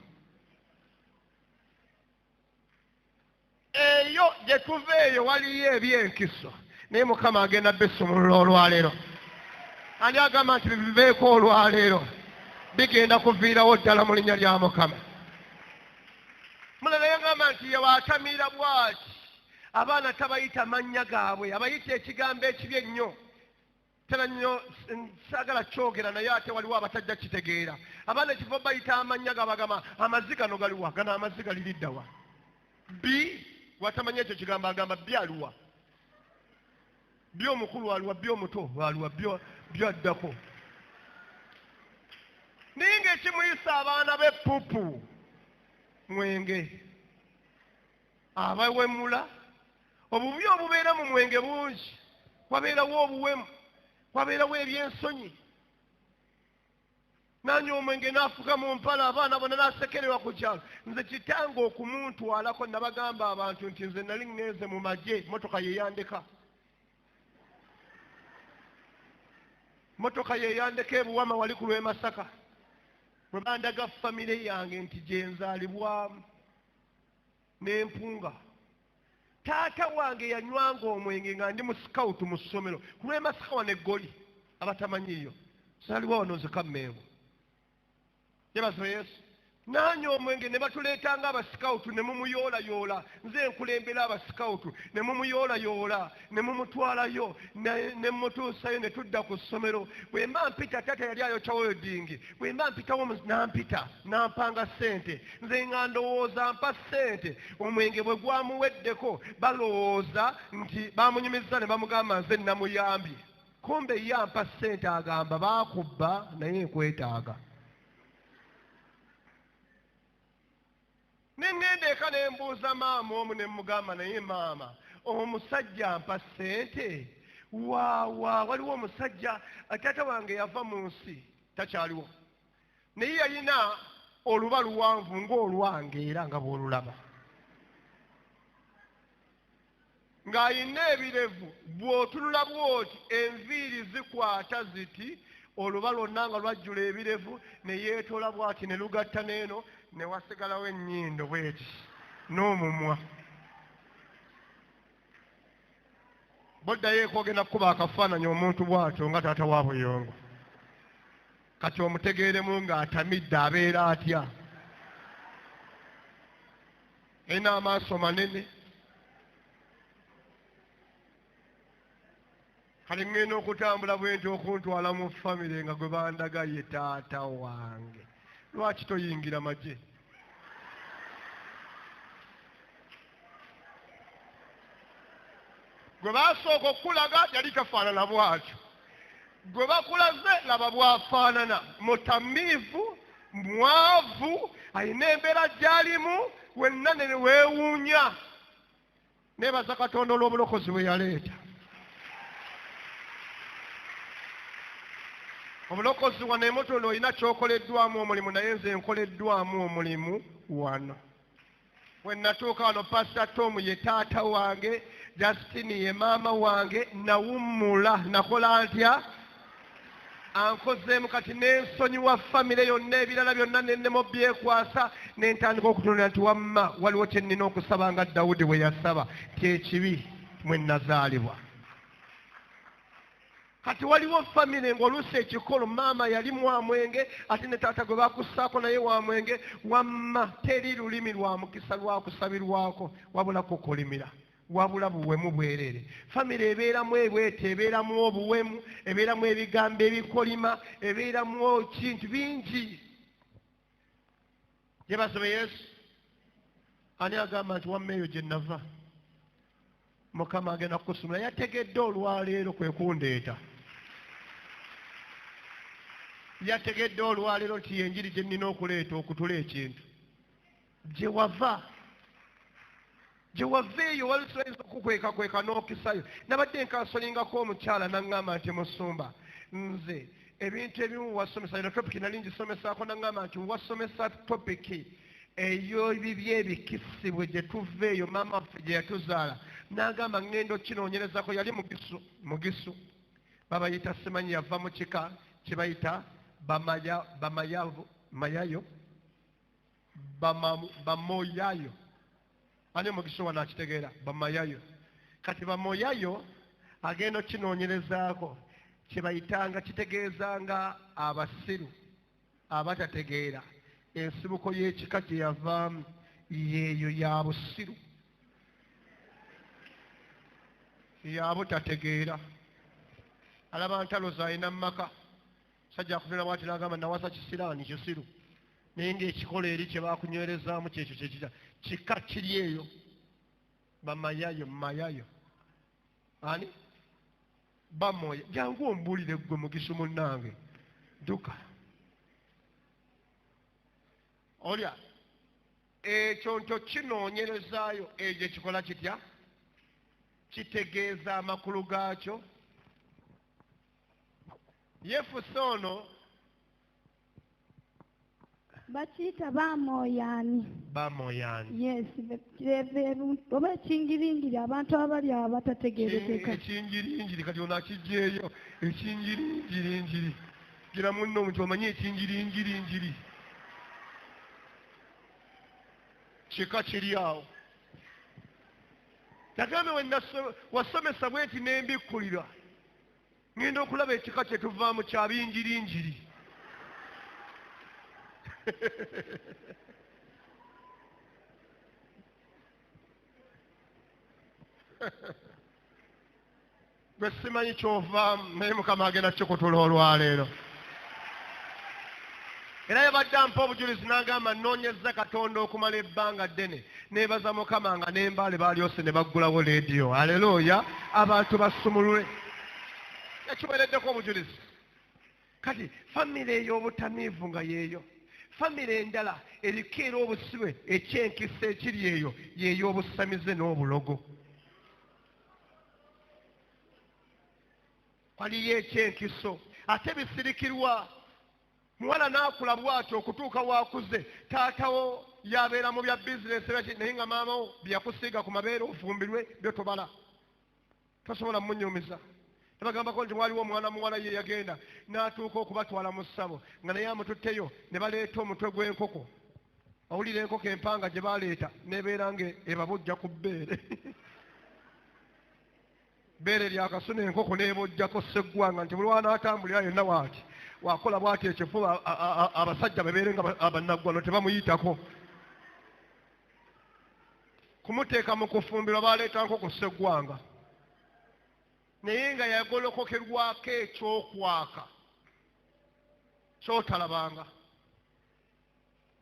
Eyo gye tuva eyo waliyo ebyenkiso, naye Mukama agenda bisumulula olwaleero. Ani agamba nti biveeko olwaleero? Bigenda kuviirawo ddala mu linnya lya Mukama. Mulala yagamba nti ye waatamiira bw'ati, abaana tabayita mannya gaabwe, abayita ekigambo ekibi ennyo. Tera nnyo saagala kyogera, naye ate waliwo abatajja kitegeera. Abaana ekifo bayita amannya gabagamba amazzi gano galiwa, gano amazzi galiriddawa. Bi watamanyi ekyo kigambo agamba bi aluwa, bi omukulu aluwa, bi omuto aluwa, bi addako. Naye ng'ekimuyisa abaana b'eppupu mwenge, abawemula. Obubi obubeera mu mwenge bungi, wabeerawo obuwemu, wabeerawo ebyensonyi. Nanywa omwenge n'afuka mu mpala, abaana bonna n'asekererwa ku kyalo. Nze kitange okumuntwalako nabagamba abantu nti nze nali ŋŋenze mu magye, motoka ye yandeka. Motoka ye yandeka e Buwama wali ku lw'e Masaka. Bwe bandaga famire yange nti gye nzaalibwamu n'empunga. Taata wange yanywanga omwenge nga ndi mu sikawutu mu ssomero ku lw'e Masaka wano e Ggoli, abatamanyiiyo. Saaliwo wano nzeka Mmengo. Yeebazibwe Yesu. Nanywa omwenge ne batuleetanga abasikawutu ne mumuyoolayoola. Nze nkulembera abasikawutu ne mumuyoolayoola ne mumutwalayo ne mmutuusayo ne tudda ku ssomero. Bwe mba mpita, taata yali ayokya welding. Bwe mba mpitawo nampita nampanga ssente. Nze nga ndowooza mpa ssente. Omwenge bwe gwamuweddeko balowooza nti bamunyumizza ne bamugamba nze namuyambye. Kumbe ye ampa ssente agamba baakubba naye nkwetaaga. Ne ŋŋenda eka ne mbuuza maama omu ne mmugamba naye maama omusajja ampa ssente waawa. Waliwo omusajja taata wange yava mu nsi takyaliwo, naye yalina oluba luwanvu ng'olwange era nga bw'olulaba, ng'ayina ebirevu bw'otunula bw'oti enviiri zikwata ziti, oluba lwonna nga lwajjula ebirevu ne yeetoola bw'ati ne lugatta n'eno ne wasigalawo ennyindo bw'eti n'omumwa. Boddayo eka ogenda kukuba akafaananyi omuntu bw'atyo nga taata wa Buyongo. Kati omutegeeremu ng'atamidde abeera atya? Alina amaaso manene. Kale ŋŋenda okutambula bwe nti okuntwala mu famire nga gwe bandaga ye taata wange. Lwaki toyingira magye? Gwe basooka okulaga yali tafaanana bw'atyo. Gwe bakulaze laba bw'afaanana, mutamiivu, mwavu, alina embeera gy'alimu, wenna ne weewuunya. Neebaza Katonda olw'obulokozi bwe yaleeta. Obulokozi wano emotono olina ky'okoleddwamu omulimu, naye nze nkoleddwamu omulimu wano. Bwe natuuka wano Pastor Tom ye taata wange, Justine ye maama wange, nawummula nakola ntya? Ankozeemu kati n'ensonyiwa famire yonna ebirala byonna nennema obyekwasa, ne ntandika okutunula nti wamma waliwo kye nnina okusaba nga Dawudi bwe yasaba nti ekibi mwe nazaalibwa. Kati waliwo famire ng'oluusi ekikolo maama yali mwamwenge ate ne taata gwe bakussaako naye wamwenge. Wamma teri lulimi lwa mukisa lwakusabirwako wabula kukolimira, wabula buwemu bwereere. Famire ebeeramu ebwete, ebeeramu obuwemu, ebeeramu ebigambo ebikolima, ebeeramu kintu bingi. Yeebazibwe Yesu. Ani agamba nti wamma eyo gye nava Mukama agenda kukusumula? Yategedde olwaleero kwe kundeeta. Yategedde olwaleero nti yenjiri gye nnina okuleeta okutula ekintu. Gye wava eyo walisoyinza okukwekakweka n'okisayo. Nabadde nkansolingako omukyala n'aŋŋamba nti musumba nze ebintu ebimu wasomesa, eno topiki nali ngisomesaako, n'aŋŋamba nti wasomesa topiki eyo ebibi ebikisibwe gye tuva eyo maama waffe gye yatuzaala. N'agamba ŋŋenda okinoonyerezako. Yali mugisu babayita simanyi yava mu kika kye bayita bamoyayo. Ani omugisu wano akitegeera? Bamayayo. Kati bamoyayo agenda okinoonyerezaako kye bayitanga kitegeezanga abasiru abatategeera. Ensibuko y'ekika gye yavaamu yeeyo ya busiru, ya butategeera. Alaba ntalo z'alina mu maka, sajja akutunula bw'ati n'agamba nawasa kisiraani kisiru, naye ng'ekikolo eri kye baakunywerezaamu kyekyo kyekita kika kiri eyo. Bamayayo mayayo ani bamoya. Jangu ombuulire ggwe mugisu munnange, dduka. Olya ekyo nti okinoonyerezaayo ekyo ekikola kitya? Kitegeeza amakulu gaakyo. Yefuse ono Bakiyita bamooyaani. Bamooyaani. Yes, oba ekingiringiri abantu abali abatategeerekeka. Ekingiringiri kati ono akijjeeyo ekingiringiringiri. Gira munno omuntu omanyi ekingiringiringiri. Kika kiri awo. Yagambe wasomesa bweti n'embikkulirwa. Ngenda okulaba ekika kye tuvaamu kya bingiringiri. Gwe simanyi ky'ovaamu naye Mukama agenda kukikutula olwaleero. Era yabadde ampa obujulizi n'agamba nnoonyezza Katonda okumala ebbanga ddene neebaza Mukama nga n'embaale baalyose ne baggulawo leediyo. Aleluya, abantu basumulule. Yakiweereddeko obujulizi. Kati famire ey'obutamiivu nga yeeyo. Famire endala eriko era obusibe ekyenkisa ekiri eyo yeey'obusamize n'obulogo. Waliyo ekyenkiso ate bisirikirwa. Muwala n'akula bw'atyo okutuuka waakuze taatawo yabeera mu bya bizinesi naye nga maama wo bye yakusiiga ku mabeere ofumbirwe byo tobala tosobola mmunyumiza. Tebagambako nti waliwo omwana muwala ye yagenda n'atuuka okubatwala mu ssabo nga naye amututteyo ne baleeta omutwe gw'enkoko. Owulira enkoko empanga gye baleeta n'ebeera nga ebabujja ku bbeere. Bbeere lyakasuna enkoko n'ebojjako sseggwanga nti buli w'anaatambulira yonna waati wakola bw'ati ekifuba abasajja babeere nga abannaggwano tebamuyitako. Kumuteeka mu kufumbirwa baleeta nkoko sseggwanga. Naye nga yagolokokerwako ekyokwaka kyotalabanga.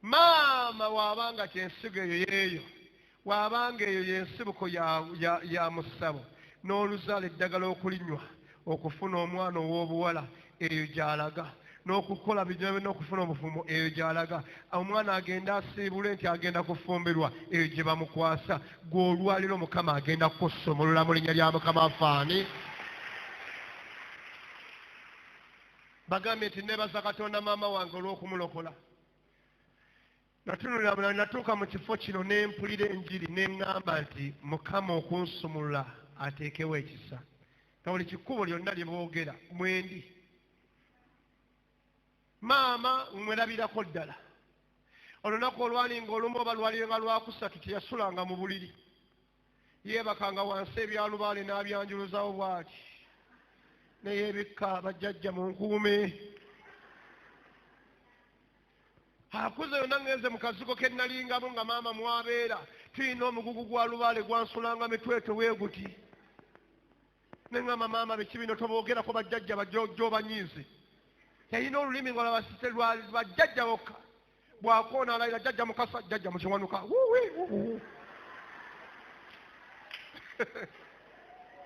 Maama waabanga kyensigo eyo yeeyo, waabanga eyo y'ensibuko ya musabo n'oluzaala eddagala okulinywa okufuna omwana ow'obuwala eyo gy'alaga, n'okukola bijja n'okufuna obufumbo eyo gy'alaga. Omwana agenda asiibule nti agenda kufumbirwa eyo gye bamukwasa. Gwe olwaliro Mukama agenda kukusumulula mu linnya lya Mukama afaani. Bagambye nti neebaza Katonda maama wange olw'okumulokola. Natunulira natuuka mu kifo kino ne mpulira enjiri ne ŋŋamba nti Mukama okunsumulula ateekewo ekisa. Nga buli kikkubo lyonna lye boogera mwendi. Maama mwerabirako ddala. Olunaku olwalinga olumu oba lwalinga lwakusatu teyasulanga mu buliri. Yeebakanga wansi ebyalubaale n'abyanjuluzawo bw'ati. Neyeebikka bajjajja mu nkuume. Akuze yonna ngenze mu kazigo ke nalingamu nga maama mwabeera. Tulina omugugu gwa lubaale gwansulanga mitwetwe bwe guti. Ne ŋŋamba maama biki bino toboogerako bajjajja bajjo banyiize. Yalina olulimi nga lwabasise bajjajja bokka. Bw'akoona alayira jjajja Mukasa, jjajja Mukiwanuka. Wuuwi.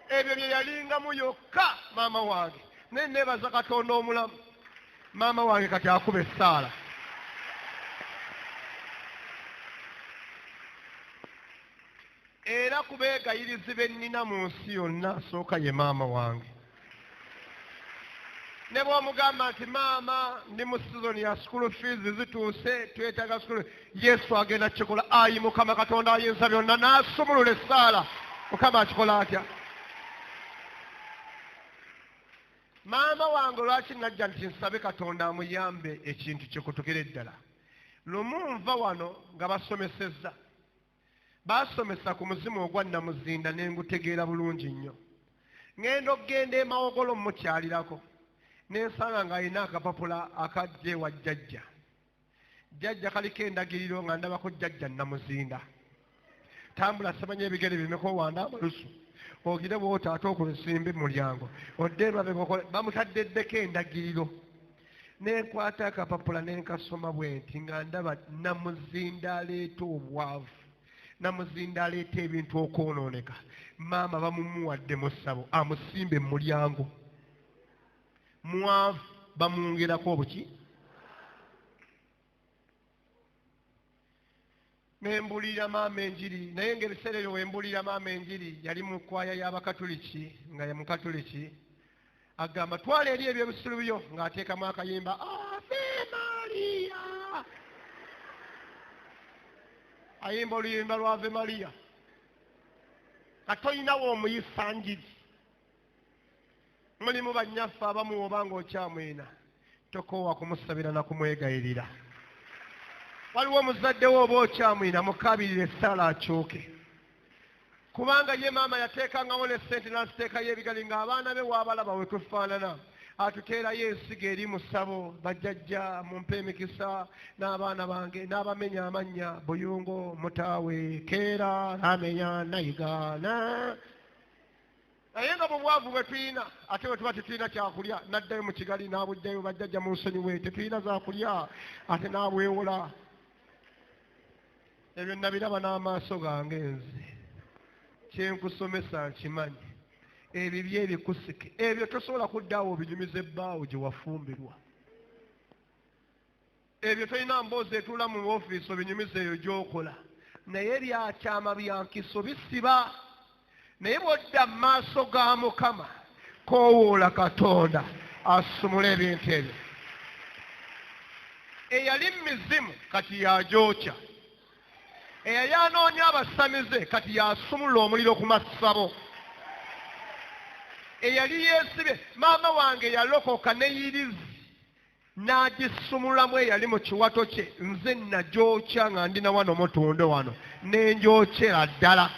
Ebyo bye yalingamu yokka maama wange. Naye neebaza Katonda omulamu. Maama wange kati akuba essaala. Era ku beegayirizi be nnina mu nsi yonna asooka ye maama wange. Ne bw'omugamba nti maama ndi mu sizoni ya school fees zituuse twetaaga school, Yesu agenda kukikola. Ayi Mukama Katonda ayinza byonna n'asumulula essaala. Mukama akikola atya? Maama wange lwaki najja nti nsabe Katonda amuyambe ekintu kikutukire ddala. Lumu nva wano nga basomesezza. Baasomesa ku muzimu ogwa Namuzinda ne ngutegeera bulungi nnyo. Ŋŋenda okugenda e Mawogolo mmukyalirako. Ne nsanga ng'alina akapapula akajja ewa jjajja. Jjajja kaliko endagiriro nga ndabako jjajja Namuzinda. Tambula simanyi ebigere bimeka owanda amalusu. Ogire bw'oti ate okusimbe mu mulyango. Odde emabega okole bamutaddeddeko endagiriro. Ne nkwata akapapula ne nkasoma bwe nti nga ndaba Namuzinda aleeta obwavu. Namuzinda aleeta ebintu okwonooneka. Maama bamumuwadde mu ssabo amusimbe mu mulyango. Mwavu bamwongerako obuki? Ne mbuulira maama enjiri naye ng'ebiseera ebyo we mbuulira maama enjiri yali mu kwaya y'Abakatuliki nga ye Mukatuliki agamba twala eri ebyobusiru byo ng'ateekamu akayimba Ave Maria. Ayimba oluyimba lwa Ave Maria. Katoyinawo omuyisa njiri. Mulimu bannyaffe abamu oba ng'okyamwina tokoowa kumusabira na kumwegayirira. Waliwo omuzadde wo oba okyamwina mukaabirire essaala akyuke. Kubanga ye maama yateekangawo ne ssente n'aziteekayo ebigali ng'abaana be waabalaba we tufaanana. Atuteerayo ensigo eri mu ssabo, bajjajja mumpe emikisa n'abaana bange n'abamenya amannya Buyungo, Mutaawe, Keera, Namenya, Nayiga na naye nga mu bwavu bwe tulina ate bwe tuba tetulina kyakulya n'addayo mu kigali n'abuddayo bajjajja mu nsonyiwe tetulina zakulya ate n'abwewola. Ebyo nabiraba n'amaaso gange nze. Kyenkusomesa nkimanyi. Ebibyo ebikusike ebyo tosobola kuddaawo obinyumiza ebbaawo gye wafumbirwa. Ebyo tolina mboozi etuula mu ofiisi obinyumiza eyo gy'okola. Naye byakyama bya nkiso bisiba. Naye bw'odda mu maaso ga Mukama koowoola Katonda asumule ebintu ebyo. Eyali mizimu kati yagyokya. Eyali anoonya abasamize kati yasumulula omuliro ku masabo. Eyali yeesibye maama wange yalokoka ne yirizi n'agisumululamu eyali mu kiwato kye. Nze nagyokya nga ndi na wano mutunde wano ne njokyera ddala.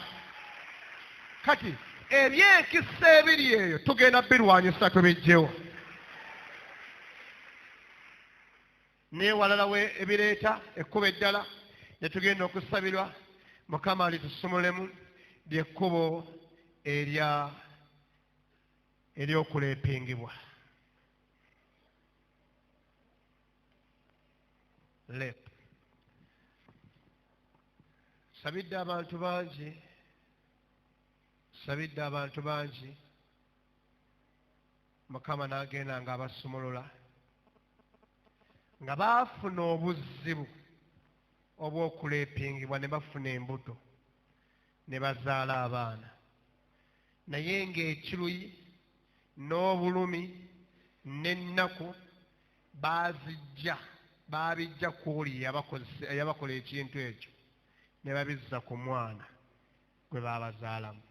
Kati eby'enkisa ebiri eyo tugenda birwanyisa tubiggyewo. Neewalala we ebireeta ekkubo eddala ne tugenda okusabirwa Mukama alitusumulemu ly'ekkubo ery'okuleepingibwa. Leep. Sabidde abantu bangi. Sabidde abantu bangi. Mukama n'agenda ng'abasumulula nga baafuna obuzibu obw'okuleepingibwa ne bafuna embuto ne bazaala abaana. Naye ng'ekiruyi n'obulumi n'ennaku baazijja baabijja ku oli eyabakola ekintu ekyo ne babizza ku mwana gwe baabazaalamu.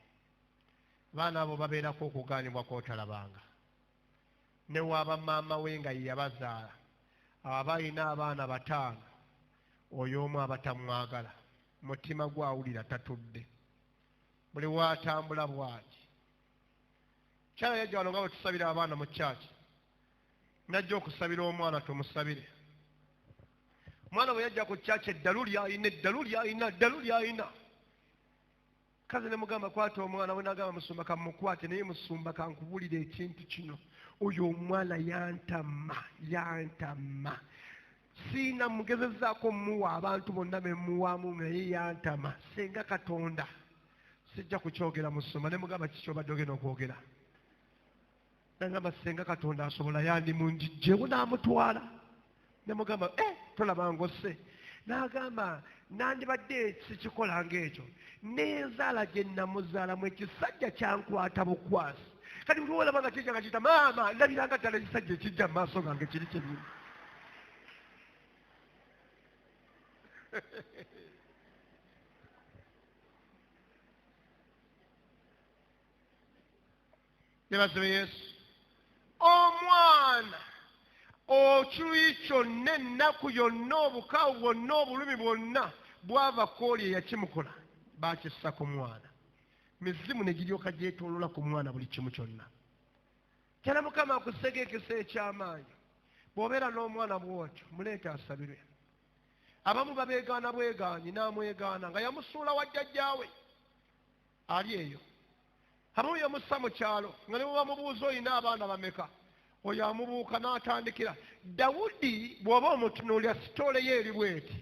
Abaana abo babeerako okugaanibwa kw'otalabanga. Ne waaba maama we nga ye yabazaala, aba alina abaana bataano, oyo omu aba tamwagala, mutima gwe awulira tatudde. Buli w'atambula bw'ati. Kyala yajja wano nga bwe tusabira abaana mu kyaki. Najja okusabira omwana tumusabire. Omwana bwe yajja ku kyaki eddalu ly'alina, eddalu ly'alina, eddalu ly'alina. Kaze ne mugamba kwata omwana we n'agamba musumba kamukwate naye musumba kankubulire ekintu kino. Oyo omwana yantama, yantama. Siina mugezezzaako mmuwa abantu bonna be mmuwaamu naye yantama. Singa Katonda sijja kukyogera musumba ne mugamba kiki obadde ogenda okwogera. Nagamba singa Katonda asobola yandimunjijjewo n'amutwala. Ne mugamba tolaba ng'osse. N'agamba nandibadde sikikola ng'ekyo. N'enzaala gye namuzaalamu ekisajja kyankwata bukwasi. Kati buli olaba nga kijja nga kiyita maama ndabiranga ddala ekisajja ekijja mu maaso gange kiri kyennyini. Yeebazibwe Yesu. Omwana okiruyi kyonna ennaku yonna obukawu bwonna obulumi bwonna bwava ku oli eyakimukola baakissa ku mwana. Mizimu ne giryoka gyetooloola ku mwana buli kimu kyonna. Kyala Mukama akusega ekisa eky'amaanyi. Bw'obeera n'omwana bw'otyo muleete asabirwe. Abamu babeegaana bwegaanyi n'amwegaana nga yamusuula wa jjajjaawe ali eyo. Abamu yamussa mu kyalo nga ne bwe bamubuuza olina abaana bameka oyo amubuuka n'atandikira. Dawudi bw'oba omutunuulira sitoole ye eri bw'eti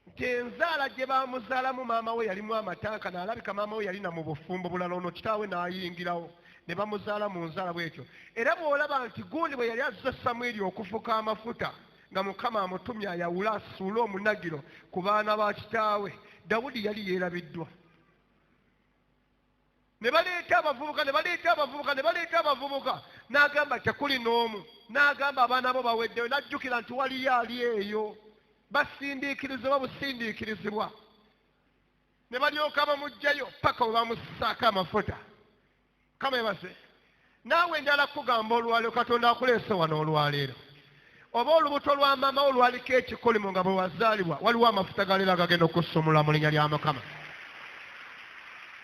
nti enzaala gye baamuzaalamu maama we yalimu amatanka n'alabika maama we yalina mu bufumbo bulala ono kitaawe n'ayingirawo ne bamuzaala mu nzaala bw'etyo. Era bw'olaba nti gundi bwe yali azze Samwiri okufuka amafuta nga Mukama amutumye ayawule asuule omunagiro ku baana ba kitaawe, Dawudi yali yeerabiddwa. Ne baleeta abavubuka, ne baleeta abavubuka, ne baleeta abavubuka. N'agamba tekuli n'omu. N'agamba abaana bo baweddeyo. N'ajjukira nti waliyo ali eyo. Basindiikirizibwa busindiikirizibwa. Ne balyoka bamuggyayo paka we bamussaako amafuta. Mukama yeebazibwe. Naawe njagala kukugamba olwaleero, Katonda akuleese wano olwaleero. Oba olubuto lwa maama wo lwaliko ekikolimo nga bwe wazaalibwa, waliwo amafuta ga leero agagenda okusumulula mu linnya lya Mukama.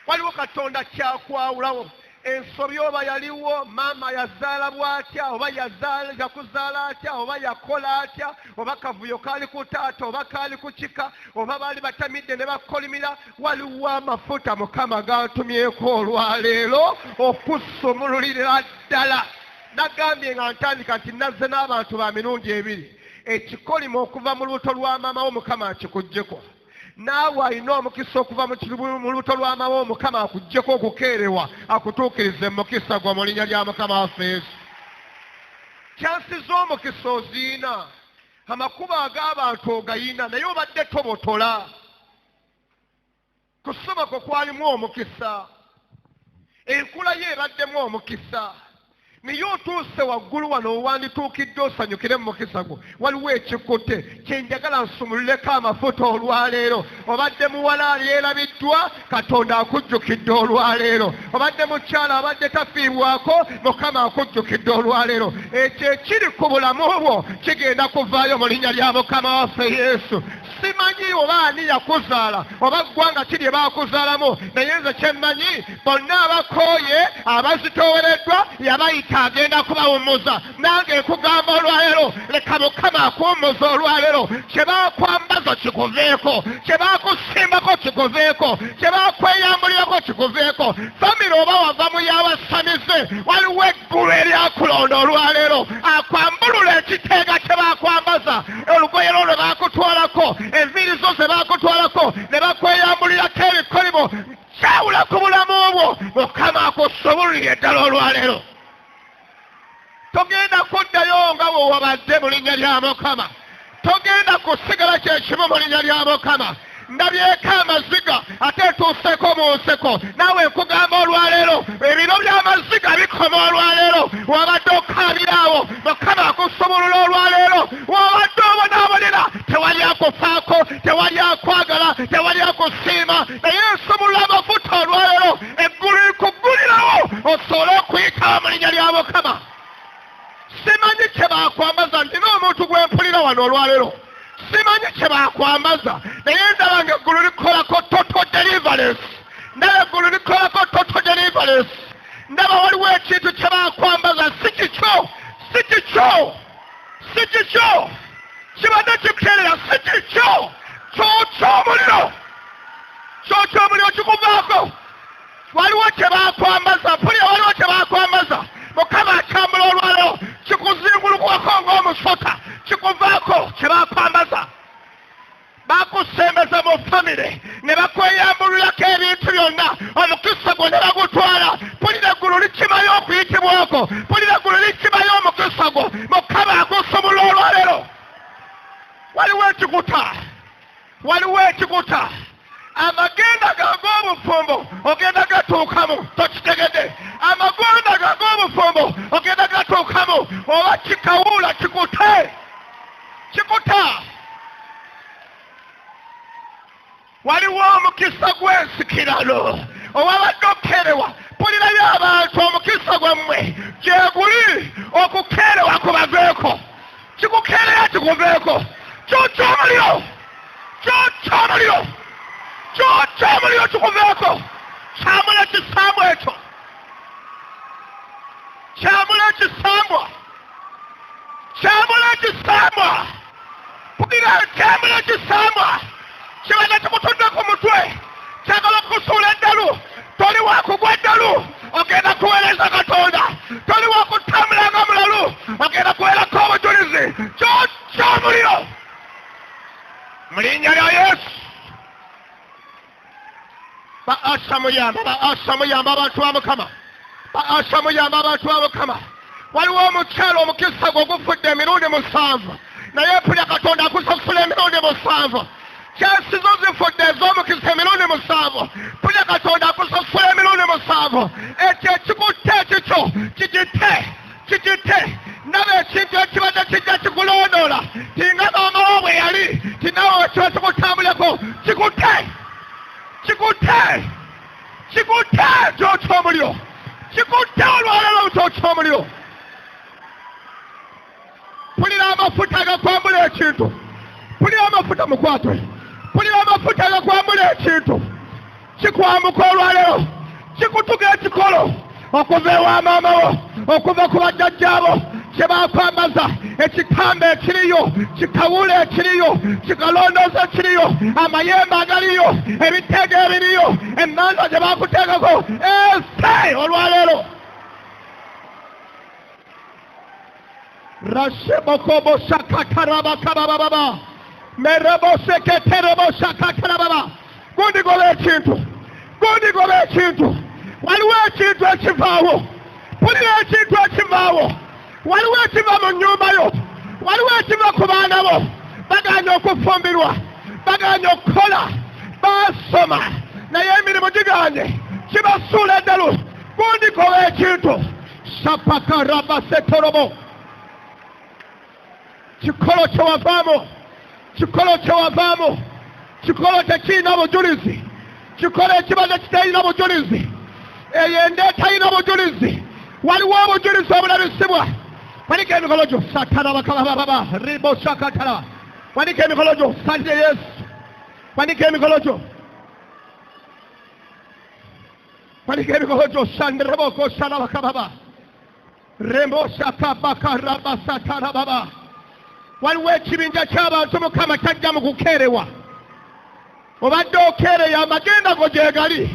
Waliwo Katonda kyakwawulawo. Ensobi oba yaliwo, maama yazaala bw'atya, oba yakuzaala atya, oba yakola atya, oba kavuyo kaali ku taata, oba kaali ku kika, oba baali batamidde ne bakolimira, waliwo amafuta Mukama g'atumyeko olwaleero okusumululira ddala. Nagambye nga ntandika nti nazze n'abantu ba mirundi ebiri. Ekikolimo okuva mu lubuto lwa maama wo Mukama akikuggyeko. Naawe alina omukisa okuva mu lubuto lwa maama wo Mukama akuggyeko okukeerewa, akutuukirize mu mukisa gwo mu linnya lya Mukama waffe Yesu. Kyansi z'omukisa oziina, amakubo ag'abantu ogayina, naye obadde tobotola. Kusoma kwo kwalimu omukisa, enkula ye ebaddemu omukisa, naye otuuse waggulu wano owandituukidde osanyukire mu mukisa gwo. Waliwo ekikutte kye njagala nsumululeko amafuta olwaleero. Obadde muwala yeerabiddwa, Katonda akujjukidde olwaleero. Obadde mukyala abadde tafiibwako, Mukama akujjukidde olwaleero. Ekyo ekiri ku bulamu bwo kigenda kuvaayo mu linnya lya Mukama waffe Yesu. Simanyi oba ani yakuzaala oba ggwanga ki lye baakuzaalamu, naye nze kye mmanyi, bonna abakooye abazitoowereddwa yabayita agenda kubawummuza. Nange nkugamba olwaleero, leka Mukama akuwummuze olwaleero. Kye baakwambaza kikuveeko, kye baakusimbako kikuveeko, kye baakweyambulirako kikuveeko. Famire oba wava mu y'abasamize, waliwo eggulu eryakulonda olwaleero. Akwambulula ekiteega kye baakwambaza, olugoye lwo lwe baakutwalako, enviiri zo ze baakutwalako, ne bakweyambulirako ebikolimo. Kyawula ku bulamu bwo, Mukama akusobulire ddala olwaleero. Togenda kuddayo nga bwe wabadde mu linnya lya Mukama. Togenda kusigala kye kimu mu linnya lya Mukama. Ndabyeko amaziga ate ntuuseeko mu nseko. Naawe nkugamba olwaleero, ebiro by'amaziga bikoma olwaleero. Wabadde okaabira awo, Mukama akusumulula olwaleero. Wabadde obonaabonera, tewali akufaako, tewali akwagala, tewali akusiima, naye nsumulula amafuta olwaleero. Eggulu likuggulirawo osobole okuyitawo mu linnya lya Mukama. Simanyi kye baakwambaza, ndina omuntu gwe mpulira wano olwaleero. Simanyi kye baakwambaza, naye ndaba ng'eggulu likolako total deliverance. Ndaba eggulu likolako total deliverance. Ndaba waliwo ekintu kye baakwambaza, si kikyo, si kikyo, si kikyo. Kibadde kikuteerera, si kikyo. Kyokya omuliro, kyokya omuliro kikuvaako. Waliwo kye baakwambaza, mpulira waliwo kye baakwambaza. Mukama akyambula olwaleero, kikuzingulukwako ng'omusota, kikuvaako kye baakwambaza. Bakusembeza mu famire ne bakweyambululako ebintu byonna, omukisa gwo ne bagutwala. Mpulira eggulu likimayo okuyitibwako, mpulira eggulu likimayo omukisa gwo. Mukama akusumulula olwaleero. Waliwo ekikuta, waliwo ekikuta. Amagenda g'obufumbo ogenda gatuukamu, tokitegedde. Amagenda g'obufumbo ogenda gatuukamu, oba kikawuula kikute, kikuta. Waliwo omukisa gw'ensikirano owabadde okukeerewa. Mpulirayo abantu, omukisa gwammwe gye guli okukeerewa kubaveeko. Kikukeerera kikuveeko. Kyokya omuliro, kyokya omuliro, kyokya omuliro kikuveeko. Kyamula ekisambwa ekyo, kyamula ekisambwa, kyamula ekisambwa. Mpulira kyamula ekisambwa kibadde kikutudde ku mutwe, kyagala okukusuula eddalu. Toli wa kugwa eddalu, ogenda kuweereza Katonda. Toli wa kutambula nga mulalu, ogenda kuweerako obujulizi. Kyokya omuliro mu linnya lya Yesu. Ba Asha muyamba, ba Asha muyamba abantu ba Mukama, ba Asha muyamba abantu ba Mukama. Waliwo omukyala omukisa gwe ogufudde emirundi 7, naye mpulira Katonda akusasula emirundi 7. Kyansi zo zifudde ez'omukisa emirundi 7, mpulira Katonda akusasula emirundi 7. Ekyo ekikutte ekikyo kigite, kigite. Ndaba ekintu ekibadde kijja kikulondoola, tinga maama wo bwe yali, tinawe kiba kikutambuleko, kikutte, Kikutte, kikutte kyokya omuliro, kikutte olwaleero kyokya omuliro. Pulira amafuta agakwambula ekintu, pulira amafuta mukwatwe, pulira amafuta agakwambula ekintu. Kikwamuka olwaleero, kikutuka ekikolo okuva ewa maama wo, okuva ku bajjajjaabo kye baakwambaza, ekitambo ekiriyo, kikawula ekiriyo, kikalondooza ekiriyo, amayembe agaliyo, ebiteego ebiriyo, emmandwa gye baakuteekako, ese olwaleero. Rashebokobo shakatarabakabababa merebo seketerebo shakatarababa. Gundi goba ekintu, gundi goba ekintu. Waliwo ekintu ekivaawo, pulira ekintu ekivaawo. Waliwo ekiva mu nnyumba yo, waliwo ekiva ku baana bo. Bagaanye okufumbirwa, bagaanye okukola, baasoma naye emirimu gigaanye, kibasuula eddalu. Gundi goba ekintu. Shapakarabasetorobo. Kikolo kyewavaamu, kikolo kyewavaamu, kikolo tekirina bujulizi, kikolo ekibadde kitalina bujulizi, eyo enda etalina bujulizi. Waliwo obujulizi obulabisibwa. Wanika emikono gyo, satarabakabababa ribo shakatara. Wanika emikono gyo, sante Yesu. Wanika emikono gyo, wanika emikono gyo, shandireboko sharabakababa rembo shakabakaraba satarababa. Waliwo ekibinja ky'abantu Mukama kyajja mu kukeerewa. Obadde okeereye, amagenda go gye gali,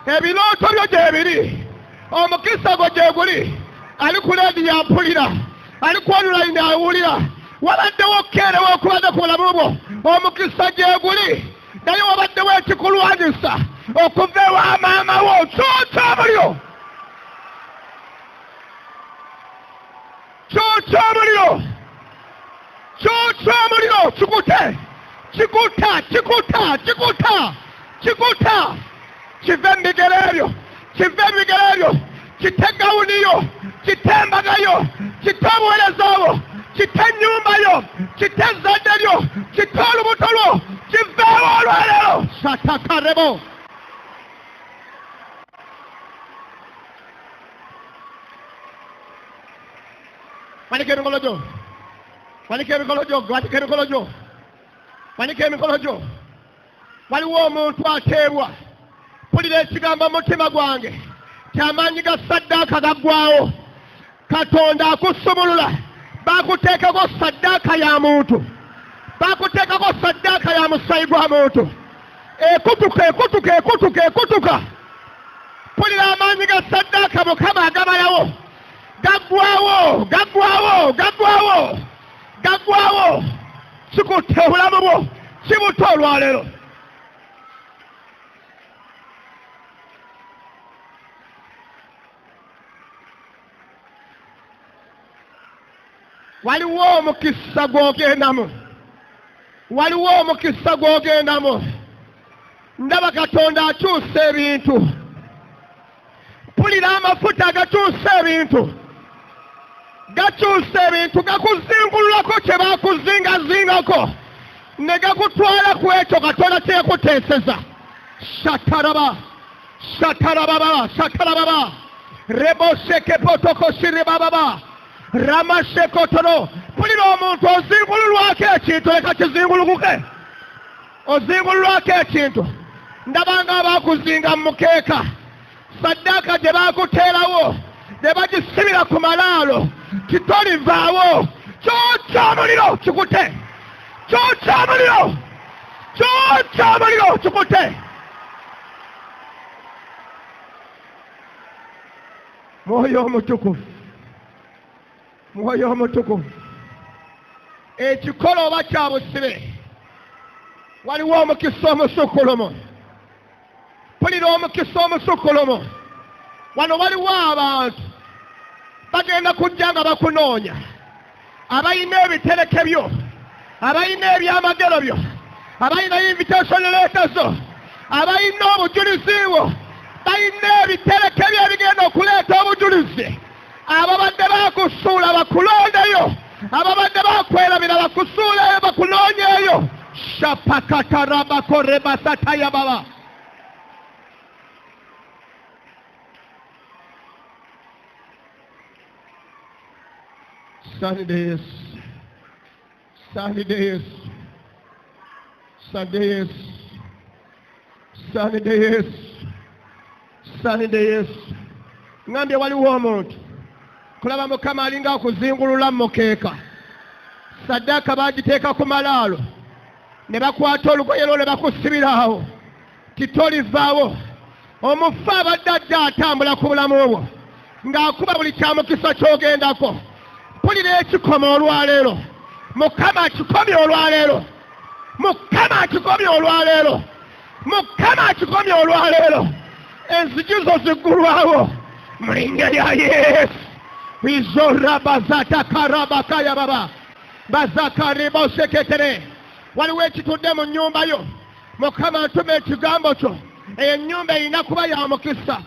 ebirooto byo gye biri, omukisa gwo gye guli. Ali ku leediyo ampulira, ali ku online awulira. Wabaddewo okukeerewa okubadde ku bulamu bwo, omukisa gye guli, naye wabaddewo ekikulwanyisa okuva ewa maama wo. Kyokya omuliro, kyokya omuliro, kyokya omuliro. Kikute, kikuta, kikuta, kikuta, kikuta. Kive mu bigere ebyo, kive mu bigere ebyo. Kite gawuni yo, kite embaga yo, kite obuweereza bwo, kite ennyumba yo, kite ezzadde lyo, kite olubuto lwo. Kiveewo olwaleero. Satakarebo. Wanika emikono gyo, wanika emikono gyo, wanika emikono gyo, wanika emikono gyo. Waliwo omuntu ateebwa. Mpulira ekigambo mu mutima gwange kyamaanyi ga saddaaka gaggwawo. Katonda akusumulula. Bakuteekako saddaaka ya muntu, bakuteekako saddaaka ya musayi gwa muntu. Ekutuka, ekutuka, ekutuka, ekutuka. Mpulira amaanyi ga saddaaka Mukama agabalawo. Gaggwawo, gaggwawo, gaggwawo, gaggwawo. Kikutte obulamu bwo, kibutte olwaleero. Waliwo omukisa gw'ogendamu, waliwo omukisa gw'ogendamu. Ndaba Katonda akyusa ebintu. Mpulira amafuta agakyusa ebintu, gakyusa ebintu, gakuzingululako kye bakuzingazingako ne gakutwala ku ekyo Katonda kye yakuteeseza. Shataraba shatarababa shatarababa rebosekepotokosiribababa ramashekotoro. Mpulira omuntu ozingululwako ekintu, leka kizingulukuke. Ozingululwako ekintu. Ndaba nga abakuzinga mu mukeeka, saddaaka gye bakuteerawo ne bagisibira ku malaalo, kitolivaawo. Kyokya omuliro kikute, kyokya omuliro, kyokya omuliro kikute. Mwoyo Omutukuvu, Mwoyo Omutukuvu. Ekikolo oba kya busibe, waliwo omukisa omusukkulumu. Mpulira omukisa omusukkulumu. Wano waliwo abantu bagenda kujja nga bakunoonya, abalina ebitereke byo, abalina ebyamagero byo, abalina invitation letter zo, abalina obujulizi bwo, balina ebitereke byo ebigenda okuleeta obujulizi. Ababadde bakusuula bakulondeyo, ababadde bakwerabira bakusuuleyo, bakunoonyeeyo. Shapakatarabakorebasatayababa. Saanidde Yesu, saanidde Yesu, saanidde Yesu, saanidde Yesu, saanidde Yesu. Ngambye waliwo omuntu kulaba Mukama alinga akuzingulula mu mukeeka. Saddaaka baagiteeka ku malaalo ne bakwata olugoye lwo ne bakusibiraawo titolivaawo. Omufu abadde ajja atambula ku bulamu bwo ng'akuba buli kyamukisa ky'ogendako. Mpulira ekikoma olwaleero, Mukama akikomye olwaleero, Mukama akikomye olwaleero, Mukama akikomye olwaleero. Enzigi zo ziggulwawo mu linnya lya Yesu. Izorabazatakarabakaya baba bazakariboseketere. Waliwo ekitudde mu nnyumba yo, Mukama atuma ekigambo kyo. Eyo ennyumba erina kuba ya mukisa.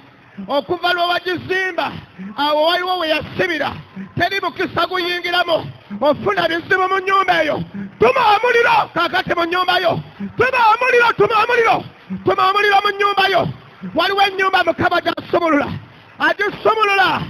Okuva lwe wagizimba awo waliwo we yasibira, teri mukisa guyingiramu. Ofuna bizibu mu nnyumba eyo. Tuma omuliro kaakati mu nnyumba yo, tuma omuliro, tuma omuliro, tuma omuliro mu nnyumba yo. Waliwo ennyumba Mukama gy'asumulula, agisumulula,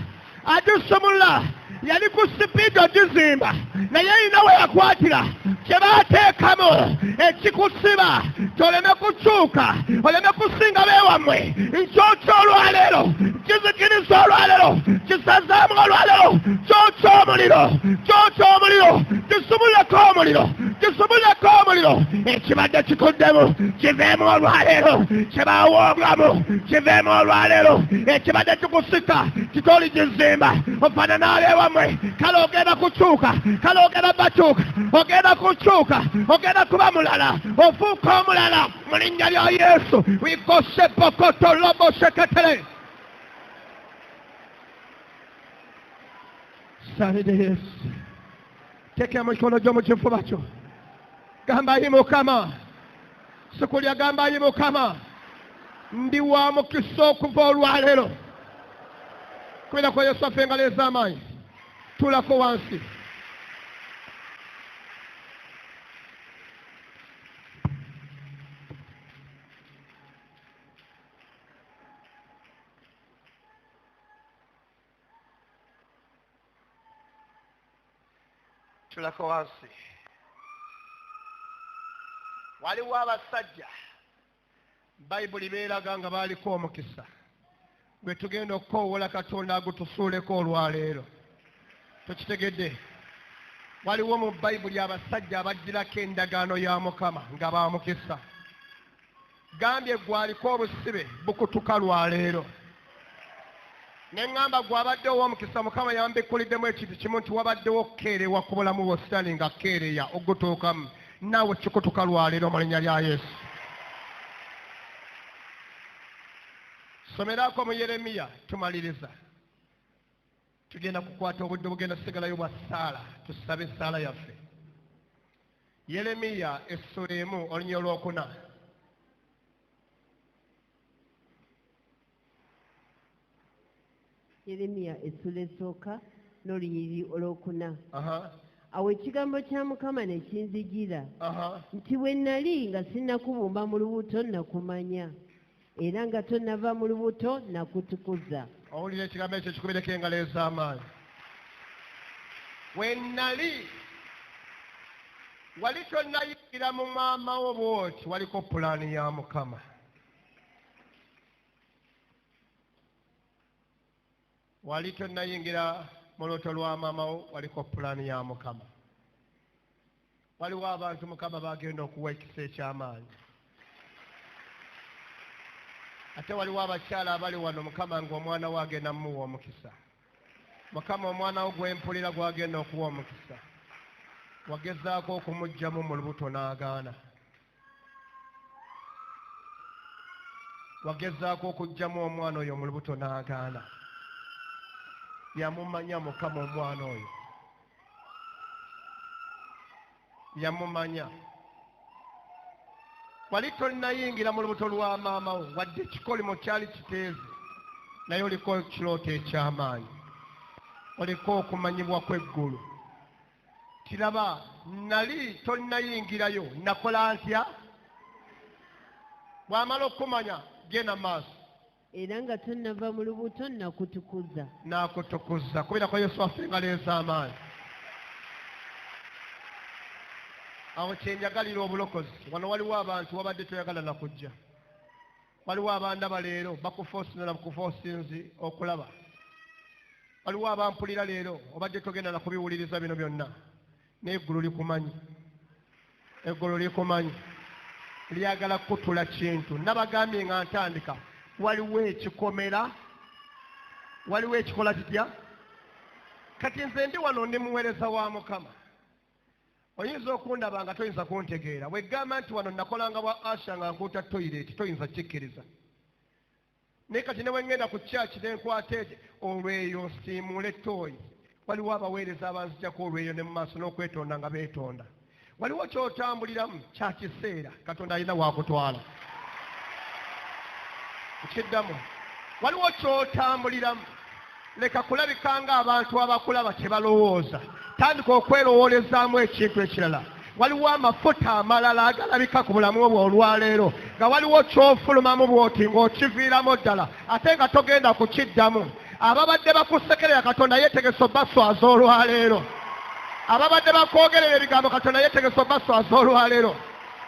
agisumulula. Yali ku sipiidi ogizimba, naye erina we yakwatira kye baateekamu ekikusiba ky'oleme kukyuka, oleme kusinga beewammwe. Nkyokya olwaleero, kizikiriza olwaleero, kisazaamu olwaleero. Kyokya omuliro, kyokya omuliro, kisumuleko omuliro, kisumuleko omuliro. Ekibadde kikuddemu kiveemu olwaleero, kyebaawongamu kiveemu olwaleero. Ekibadde kikusika kitoli kizimba, ofaanana abeewammwe. Kale ogenda kukyuka, kale ogenda bakyuka, ogenda kukyuka, ogenda kuba mulala, ofuuka omulala mu linnya lya Yesu. Wikosepokotoloboseketere. Saanidde Yesu. Teeka emikono gyo mu kifuba kyo, gamba ayi Mukama. Sikulya, gamba ayi Mukama, ndi wa mukisa okuva olwaleero. Kubirako Yesu affe engalo ez'amaanyi. Tuulako wansi. Tulako wansi. Waliwo abasajja Bayibuli beeraga nga baaliko omukisa gwe tugenda okukowoola Katonda agutusuuleko olwaleero. Tukitegedde? Waliwo mu Bayibuli abasajja abagirako endagaano ya Mukama nga ba mukisa. Gambye gwaliko obusibe bukutuka lwaleero. Ne ŋŋamba gw'abadde ow'omukisa, Mukama yambikkuliddemu ekintu kimu nti wabaddewo okukeerewa ku bulamu bwo, Sitaani nga keereya ogutuukamu, naawe kikutuka lwaleero mu linnya lya Yesu. Somerako mu Yeremiya tumaliriza. Tugenda kukwata obudde obugenda kusigalayo bwa ssaala, tusabe essaala yaffe. Yeremiya essula 1 olunyiriri olwokuna. Yeremiya essula esooka n'olunyiriri olwokuna. Awo ekigambo kya Mukama ne kinzijira nti bwe nali nga sinnakubumba mu lubuto nakumanya, era nga tonnava mu lubuto nakutukuza. Owulira ekigambo ekyo, kikubireko engalo ez'amaanyi. We nali wali tonnayingira mu maama wo bw'oti, waliko pulaani ya Mukama. Wali tonnayingira mu lubuto lwa maama wo, waliko pulaani ya Mukama. Waliwo abantu Mukama bagenda okuwa ekisa eky'amaanyi. Ate waliwo abakyala abali wano Mukama ng'omwana we agenda mmuwa omukisa. Mukama omwana wo gw'empulira gw'agenda okuwa omukisa. Wagezaako okumuggyamu mu lubuto n'agaana. Wagezaako okuggyamu omwana oyo mu lubuto n'agaana. Yamumanya Mukama omwana oyo. Yamumanya. Wali tonnayingira mu lubuto lwa maama wo, wadde ekikolimo kyali kiteeze, naye oliko ekirooto eky'amaanyi, oliko okumanyibwa kw'eggulu. Kiraba nali tonnayingirayo, nakola ntya? Bw'amala okumanya genda maaso. Era nga tonnava mu lubuto nakutukuza. Nakutukuza. Kubirako Yesu waffe engalo ez'amaanyi. Awo kyenjagalira obulokozi. Wano waliwo abantu wabadde toyagala na kujja. Waliwo abandaba leero bakufoosinza na bukufoosinzi okulaba. Waliwo abampulira leero obadde togenda na kubiwuliriza bino byonna. Naye eggulu likumanyi. Eggulu likumanyi. Lyagala kukutula kintu. Nabagambye nga ntandika. Waliwo ekikomera. Waliwo ekikola kitya? Kati nze ndi wano ndi muweereza wa Mukama. Oyinza okundaba nga toyinza kuntegeera. Bwegamba nti wano nakolanga bwa Asha nga nkuuta toyireti, toyinza kikkiriza. Naye kati ne bwe ŋŋenda ku church ne nkwata olweyo nsiimuule ttooyi. Waliwo abaweereza abanzijjako olweyo ne mu maaso n'okwetonda nga beetonda. Waliwo ky'otambuliramu kya kiseera, Katonda alina waakutwala. Nkiddamu. Waliwo ky'otambuliramu. Leka kulabika ng'abantu abakulaba kye balowooza. Tandika okwerowoolezaamu ekintu ekirala. Waliwo amafuta amalala agalabika ku bulamu bwo olwaleero, nga waliwo ky'ofulumamu bw'oti ng'okiviiramu ddala, ate nga togenda kukiddamu. Ababadde bakusekerera Katonda yeetegese obbaswaza olwaleero. Ababadde bakwogerera ebigambo Katonda yeetegese obbaswaza olwaleero.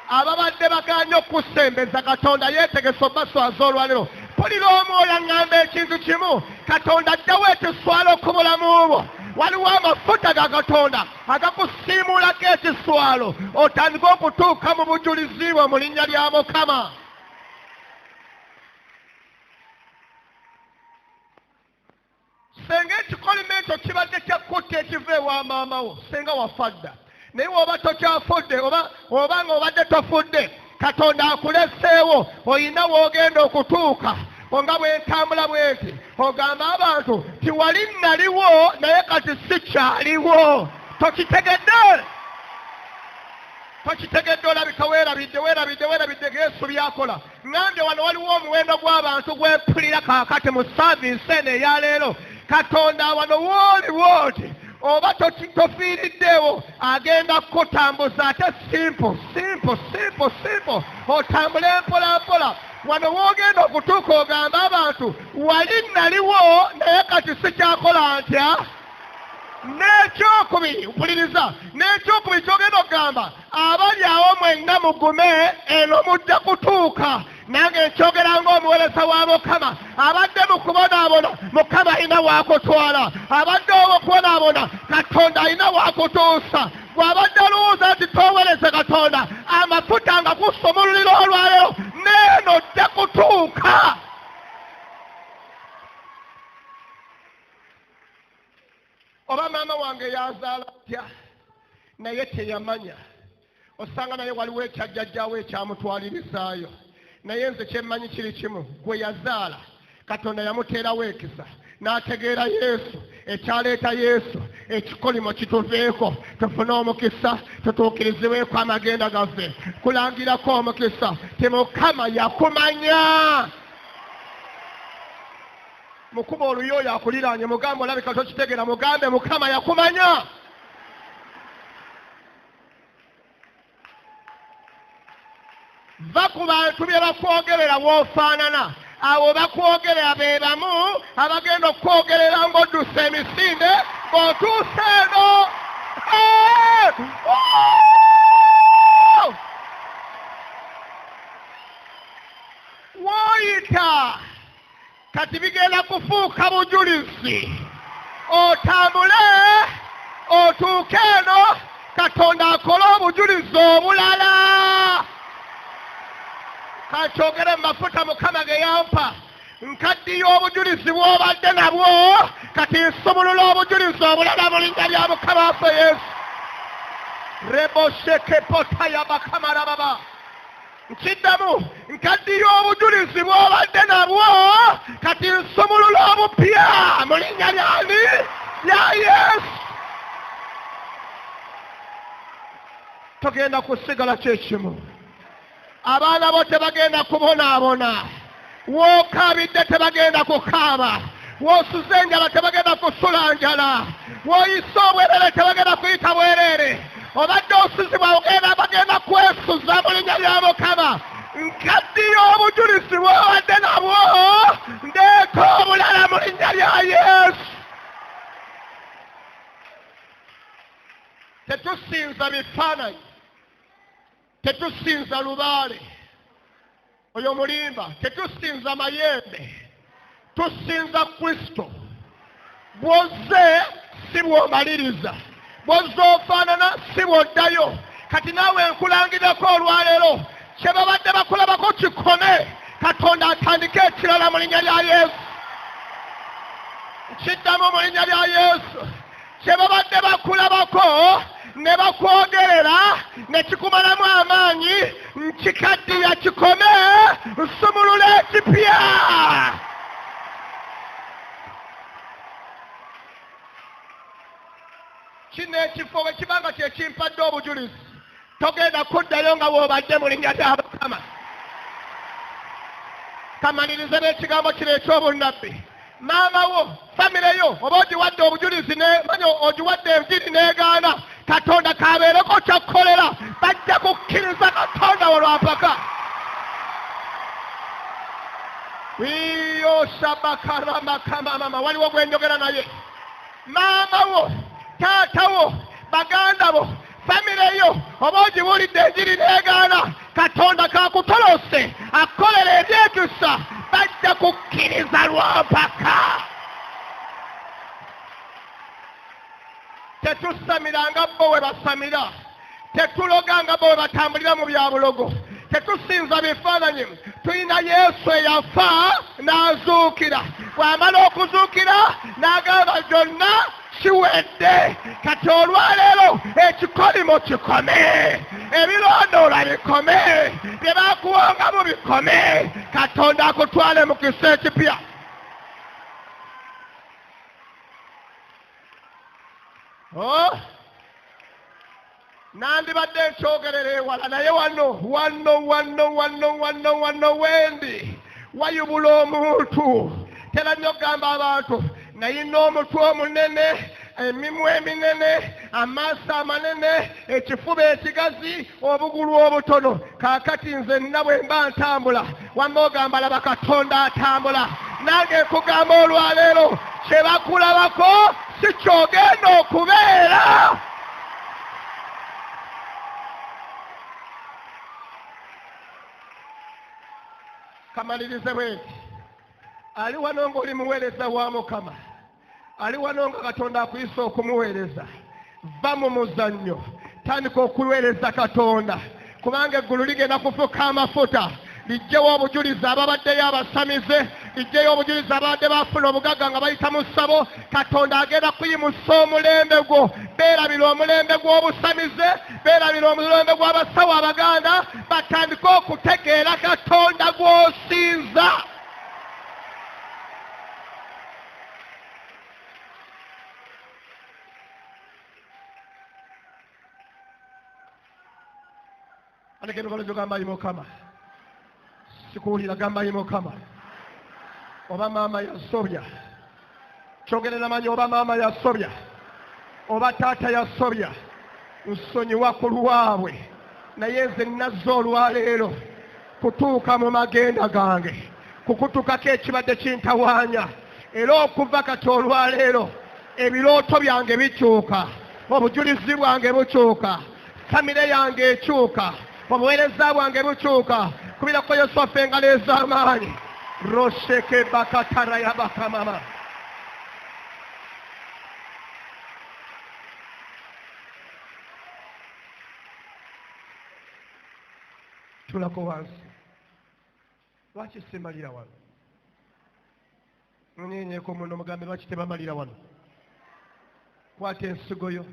Ababadde bagaanye okusembeza Katonda yeetegese obbaswaza olwaleero. Mpulira omwoyo aŋŋamba ekintu kimu, Katonda addawo ekiswalo ku bulamu bwo. Waliwo amafuta ga Katonda agakusiimuulako ekiswalo, otandike okutuuka mu bujulizi bwo mu linnya lya Mukama. Senga ekikolimo ekyo kibadde kya kutta ekiva ewa maama wo, senga wafa dda. Naye bw'oba tokyafudde, oba nga obadde tofudde, Katonda akuleseewo, olina w'ogenda okutuuka. Nga bwe ntambula bwe nti, ogamba abantu nti wali nnaliwo naye kati sikyaliwo. Tokitegedde? Tokitegedde? Olabika weerabidde, weerabidde, weerabidde Yesu by'akola. Ŋŋambye wano waliwo omuwendo gw'abantu gwe mpulira kaakati mu saaviisi eno eya leero. Katonda wano wooli woti oba tofiiriddeewo, agenda kukutambuza ate simple, simple, simple, simple. Otambule mpola mpola. Wano w'ogenda okutuuka ogamba abantu wali nnaliwo naye kati sikyakola ntya. N'ekyokubiri, mpuliriza, n'ekyokubiri ky'ogenda okugamba abali awo mwenna mugume, eno mujja kutuuka. Nange nkyogera ng'omuweereza wa Mukama. Abadde mu kubonaabona, Mukama alina waakutwala. Abadde okubonaabona, Katonda alina waakutuusa. Bw'abadde olowooza nti toowereze Katonda, amafuta nga kusumululira olwaleero, n'eno ojja kutuuka. Oba maama wange yazaala atya, naye teyamanya. Osanga naye waliwo ekyajjajjaawo ekyamutwalirizaayo. Naye nze kyemmanyi kiri kimu, gwe yazaala Katonda yamuteerawo ekisa n'ategeera Yesu, ekyaleeta Yesu, ekikolimo kituveeko, tufune omukisa, tutuukirizibweko amagenda gaffe. Kulangirako omukisa ti Mukama yakumanya. Mukuba oluyi oyo akuliraanye, mugambe olabika tokitegeera, mugambe Mukama yakumanya. Va ku bantu bye bakwogerera w'ofaanana. Abo bakwogerera be bamu abagenda okukwogerera ng'oddusa emisinde ng'otuuse eno. W'oyita kati bigenda kufuuka bujulizi. Otambule otuuke eno, Katonda akole obujulizi obulala. Kankyogere mu mafuta Mukama ge yampa. Nkaddiya obujulizi bw'obadde nabwo, kati nsumulula obujulizi obulala mu linnya lya Mukama waffe Yesu. Reboshekepotaya bakamarababa. Nkiddamu, nkaddiya obujulizi bw'obadde nabwo, kati nsumulula obupya mu linnya lyani? Lya Yesu. Togenda kusigala kyekimu. Abaana bo tebagenda kubonaabona. W'okaabidde tebagenda kukaaba. W'osuze enjala tebagenda kusula njala. W'oyise obwereere tebagenda kuyita bwereere. Obadde osuzibwa ogenda bagenda kwesuza mu linnya lya Mukama. Nkaddiya obujulizi bw'obadde nabwo, ndeeta obulala mu linnya lya Yesu. Tetusinza bifaananyi. Tetusinza lubaale oyo mulimba, tetusinza mayembe, tusinza Kristo. Bw'ozze si bw'omaliriza, bw'ozze ofaanana si bw'oddayo. Kati naawe nkulangirako olwaleero kye babadde bakulabako kikome, Katonda atandike ekirala mu linnya lya Yesu. Nkiddamu mu linnya lya Yesu. Kye babadde bakulabako ne bakwogerera ne kikumalamu amaanyi, nkikaddiya kikome, nsumulula ekipya. Kino ekifo bwe kiba nga kye kimpadde obujulizi, togenda kuddayo nga bw'obadde mu linnya lya Mukama. Kamalirize n'ekigambo kino eky'obunnabbi. Maama wo, famire yo, oba ogiwadde obujulizi manya ogiwadde enjiri n'egaana, Katonda kabeereko ky'akkolera, bajja kukkiriza Katonda wo lwa mpaka. Iyo shabakaramakama, waliwo gwe njogera naye. Maama wo, taata wo, baganda bo, famire yo, oba ogibuulidde enjiri n'egaana, Katonda kakutolose akkolera ebyekisa, bajja kukkiriza lwampaka. Tetusamira nga bo we basamira, tetuloga nga bo we batambulira mu bya bulogo, tetusinza bifaananyi. Tulina Yesu eyafa n'azuukira, bw'amala okuzuukira n'agamba gyonna kiwedde. Kati olwaleero ekikolimo kikome, ebirondoola bikome, bye bakuwongamu bikome, Katonda akutwale mu kisa ekipya. Oh, nandibadde nkyogerera ewala, naye wano wano wano wano wano wano wendi wayubula omuntu. Tera nnyo okugamba abantu, nayina omutwe omunene, emimwa eminene, amaaso amanene, ekifuba ekigazi, obugulu obutono. Kaakati nze nna bwe mba ntambula, wamma ogamba laba Katonda atambula. Nange nkugamba olwaleero kye bakulabako si ky'ogenda okubeera. Kamalirize bwe nti, ali wano ng'oli muweereza wa Mukama, ali wano nga Katonda akuyise okumuweereza, va mu muzannyo, tandika okuweereza Katonda, kubanga eggulu ligenda kufuka amafuta, lijjewo obujulizi ababaddeyo abasamize, lijjeyo obujulizi ababadde bafuna obugagga nga bayita mu ssabo. Katonda agenda kuyimusa omulembe gwo. Beerabira omulembe gw'obusamize, beerabira omulembe gw'abasawo Abaganda, batandike okutegeera Katonda gw'osinza. Aleka emikono gyo, gamba ayi Mukama. Sikuwulira, gamba ayi Mukama. Oba maama yasobya, kyogerera manyi, oba maama yasobya, oba taata yasobya, nsonyiwa ku lwabwe, naye nze nazze olwaleero kutuuka mu magenda gange, kukutukako ekibadde kintawaanya. Era okuva kati olwaleero ebirooto byange bikyuka, obujulizi bwange bukyuka, famire yange ekyuka, obuweereza bwange bukyuka. Kubirako Yesu waffe engalo ez'amaanyi. Rosheke bakataraya bakamama. Tulako wansi. Lwaki simalira wano? Munyenyeko muno, mugambe lwaki tebamalira wano. Kwata ensigo yo,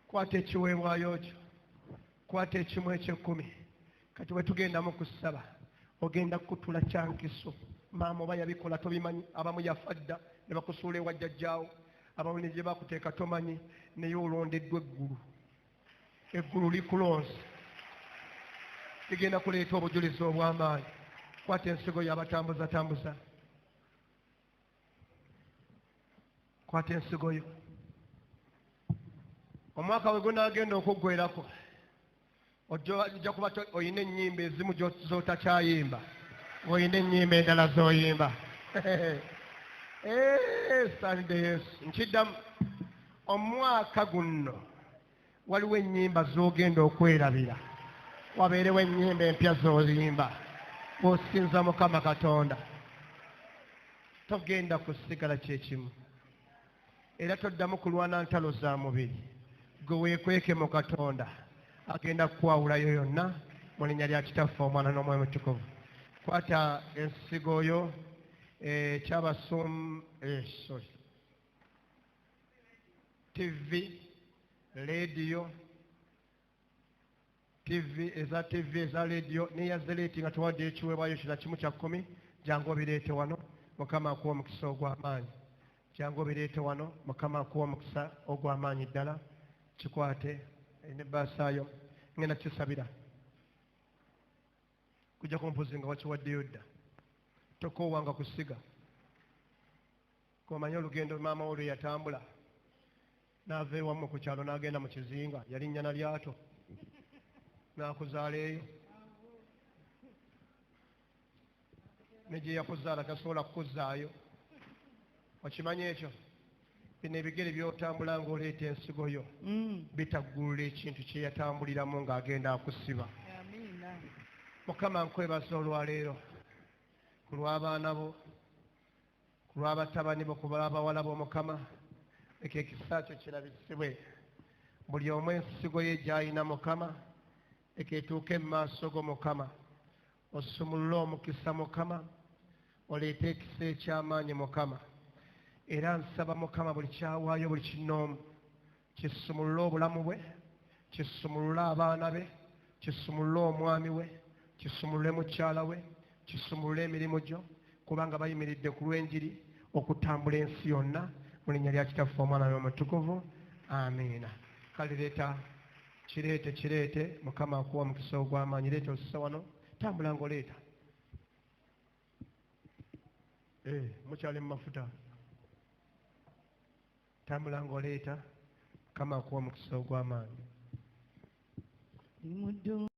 kwata ekiweebwayo kyo, kwata ekimu eky'ekkumi. Kati bwe tugenda mu kusaba, ogenda kukutula kyankiso. Maama oba yabikola tobimanyi, abamu yafa dda ne bakusuula ewa jjajjaawo, abamu ne gye bakuteeka tomanyi, naye olondeddwa eggulu. Eggulu likulonze, ligenda kuleeta obujulizi obw'amaanyi. Kwata ensigo y'abatambuza tambuza, kwata ensigo yo. Omwaka we gunaagenda okuggwerako, ojja kuba oyina ennyimba ezimu z'otakyayimba, ng'oyina ennyimba endala z'oyimba. Sande Yesu. Nkiddamu, omwaka guno waliwo ennyimba z'ogenda okwerabira, Wabeerewo ennyimba empya z'oyimba bw'osinza Mukama Katonda. Togenda kusigala kyekimu, era toddamu kulwana ntalo za mubiri. Gwe weekweke mu Katonda, agenda kukwawulayo yonna mu linnya lya Kitaffe, Omwana n'Omwoyo Mutukuvu. Kwata ensigo yo ekyabasum sorry, TV, leediyo, TV eza TV eza leediyo neya zeleeti nga tuwadde ekiweebwayo kira 1/10. Jangu obireete wano, Mukama akuwa omukisa ogw'amaanyi. Jangu obireete wano, Mukama akuwa omukisa ogw'amaanyi ddala. Kikwate nebbaasaayo, ngenda kisabira kujja kumpuzi nga wakiwaddeyo dda. Tokoowanga kusiga. Komanye olugendo maama wo lwe yatambula n'ava ewammwe ku kyalo n'agenda mu kizinga, yalinnya na lyato n'akuzaala eyo, ne gye yakuzaala tasobola kukuzaayo. Okimanyi ekyo? Bino ebigere by'otambula ng'oleeta ensigo yo bitaggulula ekintu kye yatambuliramu ng'agenda akusiba. Mukama, nkwebaza olwaleero ku lw'abaana bo, ku lw'abatabani bo, ku lw'abawala bo. Mukama, leka ekisa kyo kirabisibwe buli omu ensigo ye gy'alina. Mukama, leka etuuke mu maaso go. Mukama, osumulule omukisa. Mukama, oleete ekisa eky'amaanyi. Mukama, era nsaba Mukama buli kyawaayo, buli kinoomu kisumulule obulamu bwe, kisumulule abaana be, kisumulule omwami we, kisumulule mukyala we, kisumulule emirimu gyo, kubanga bayimiridde ku lw'enjiri okutambula ensi yonna. Mu linnya lya Kitaffe, Omwana n'Omutukuvu, amiina. Kale leeta, kireete, kireete. Mukama akuwa omukisa ogw'amaanyi. Leeta osisa wano, tambula ng'oleeta. Mukyali mu mafuta, tambula ng'oleeta. Mukama akuwa omukisa ogw'amaanyi. Ndi muddu.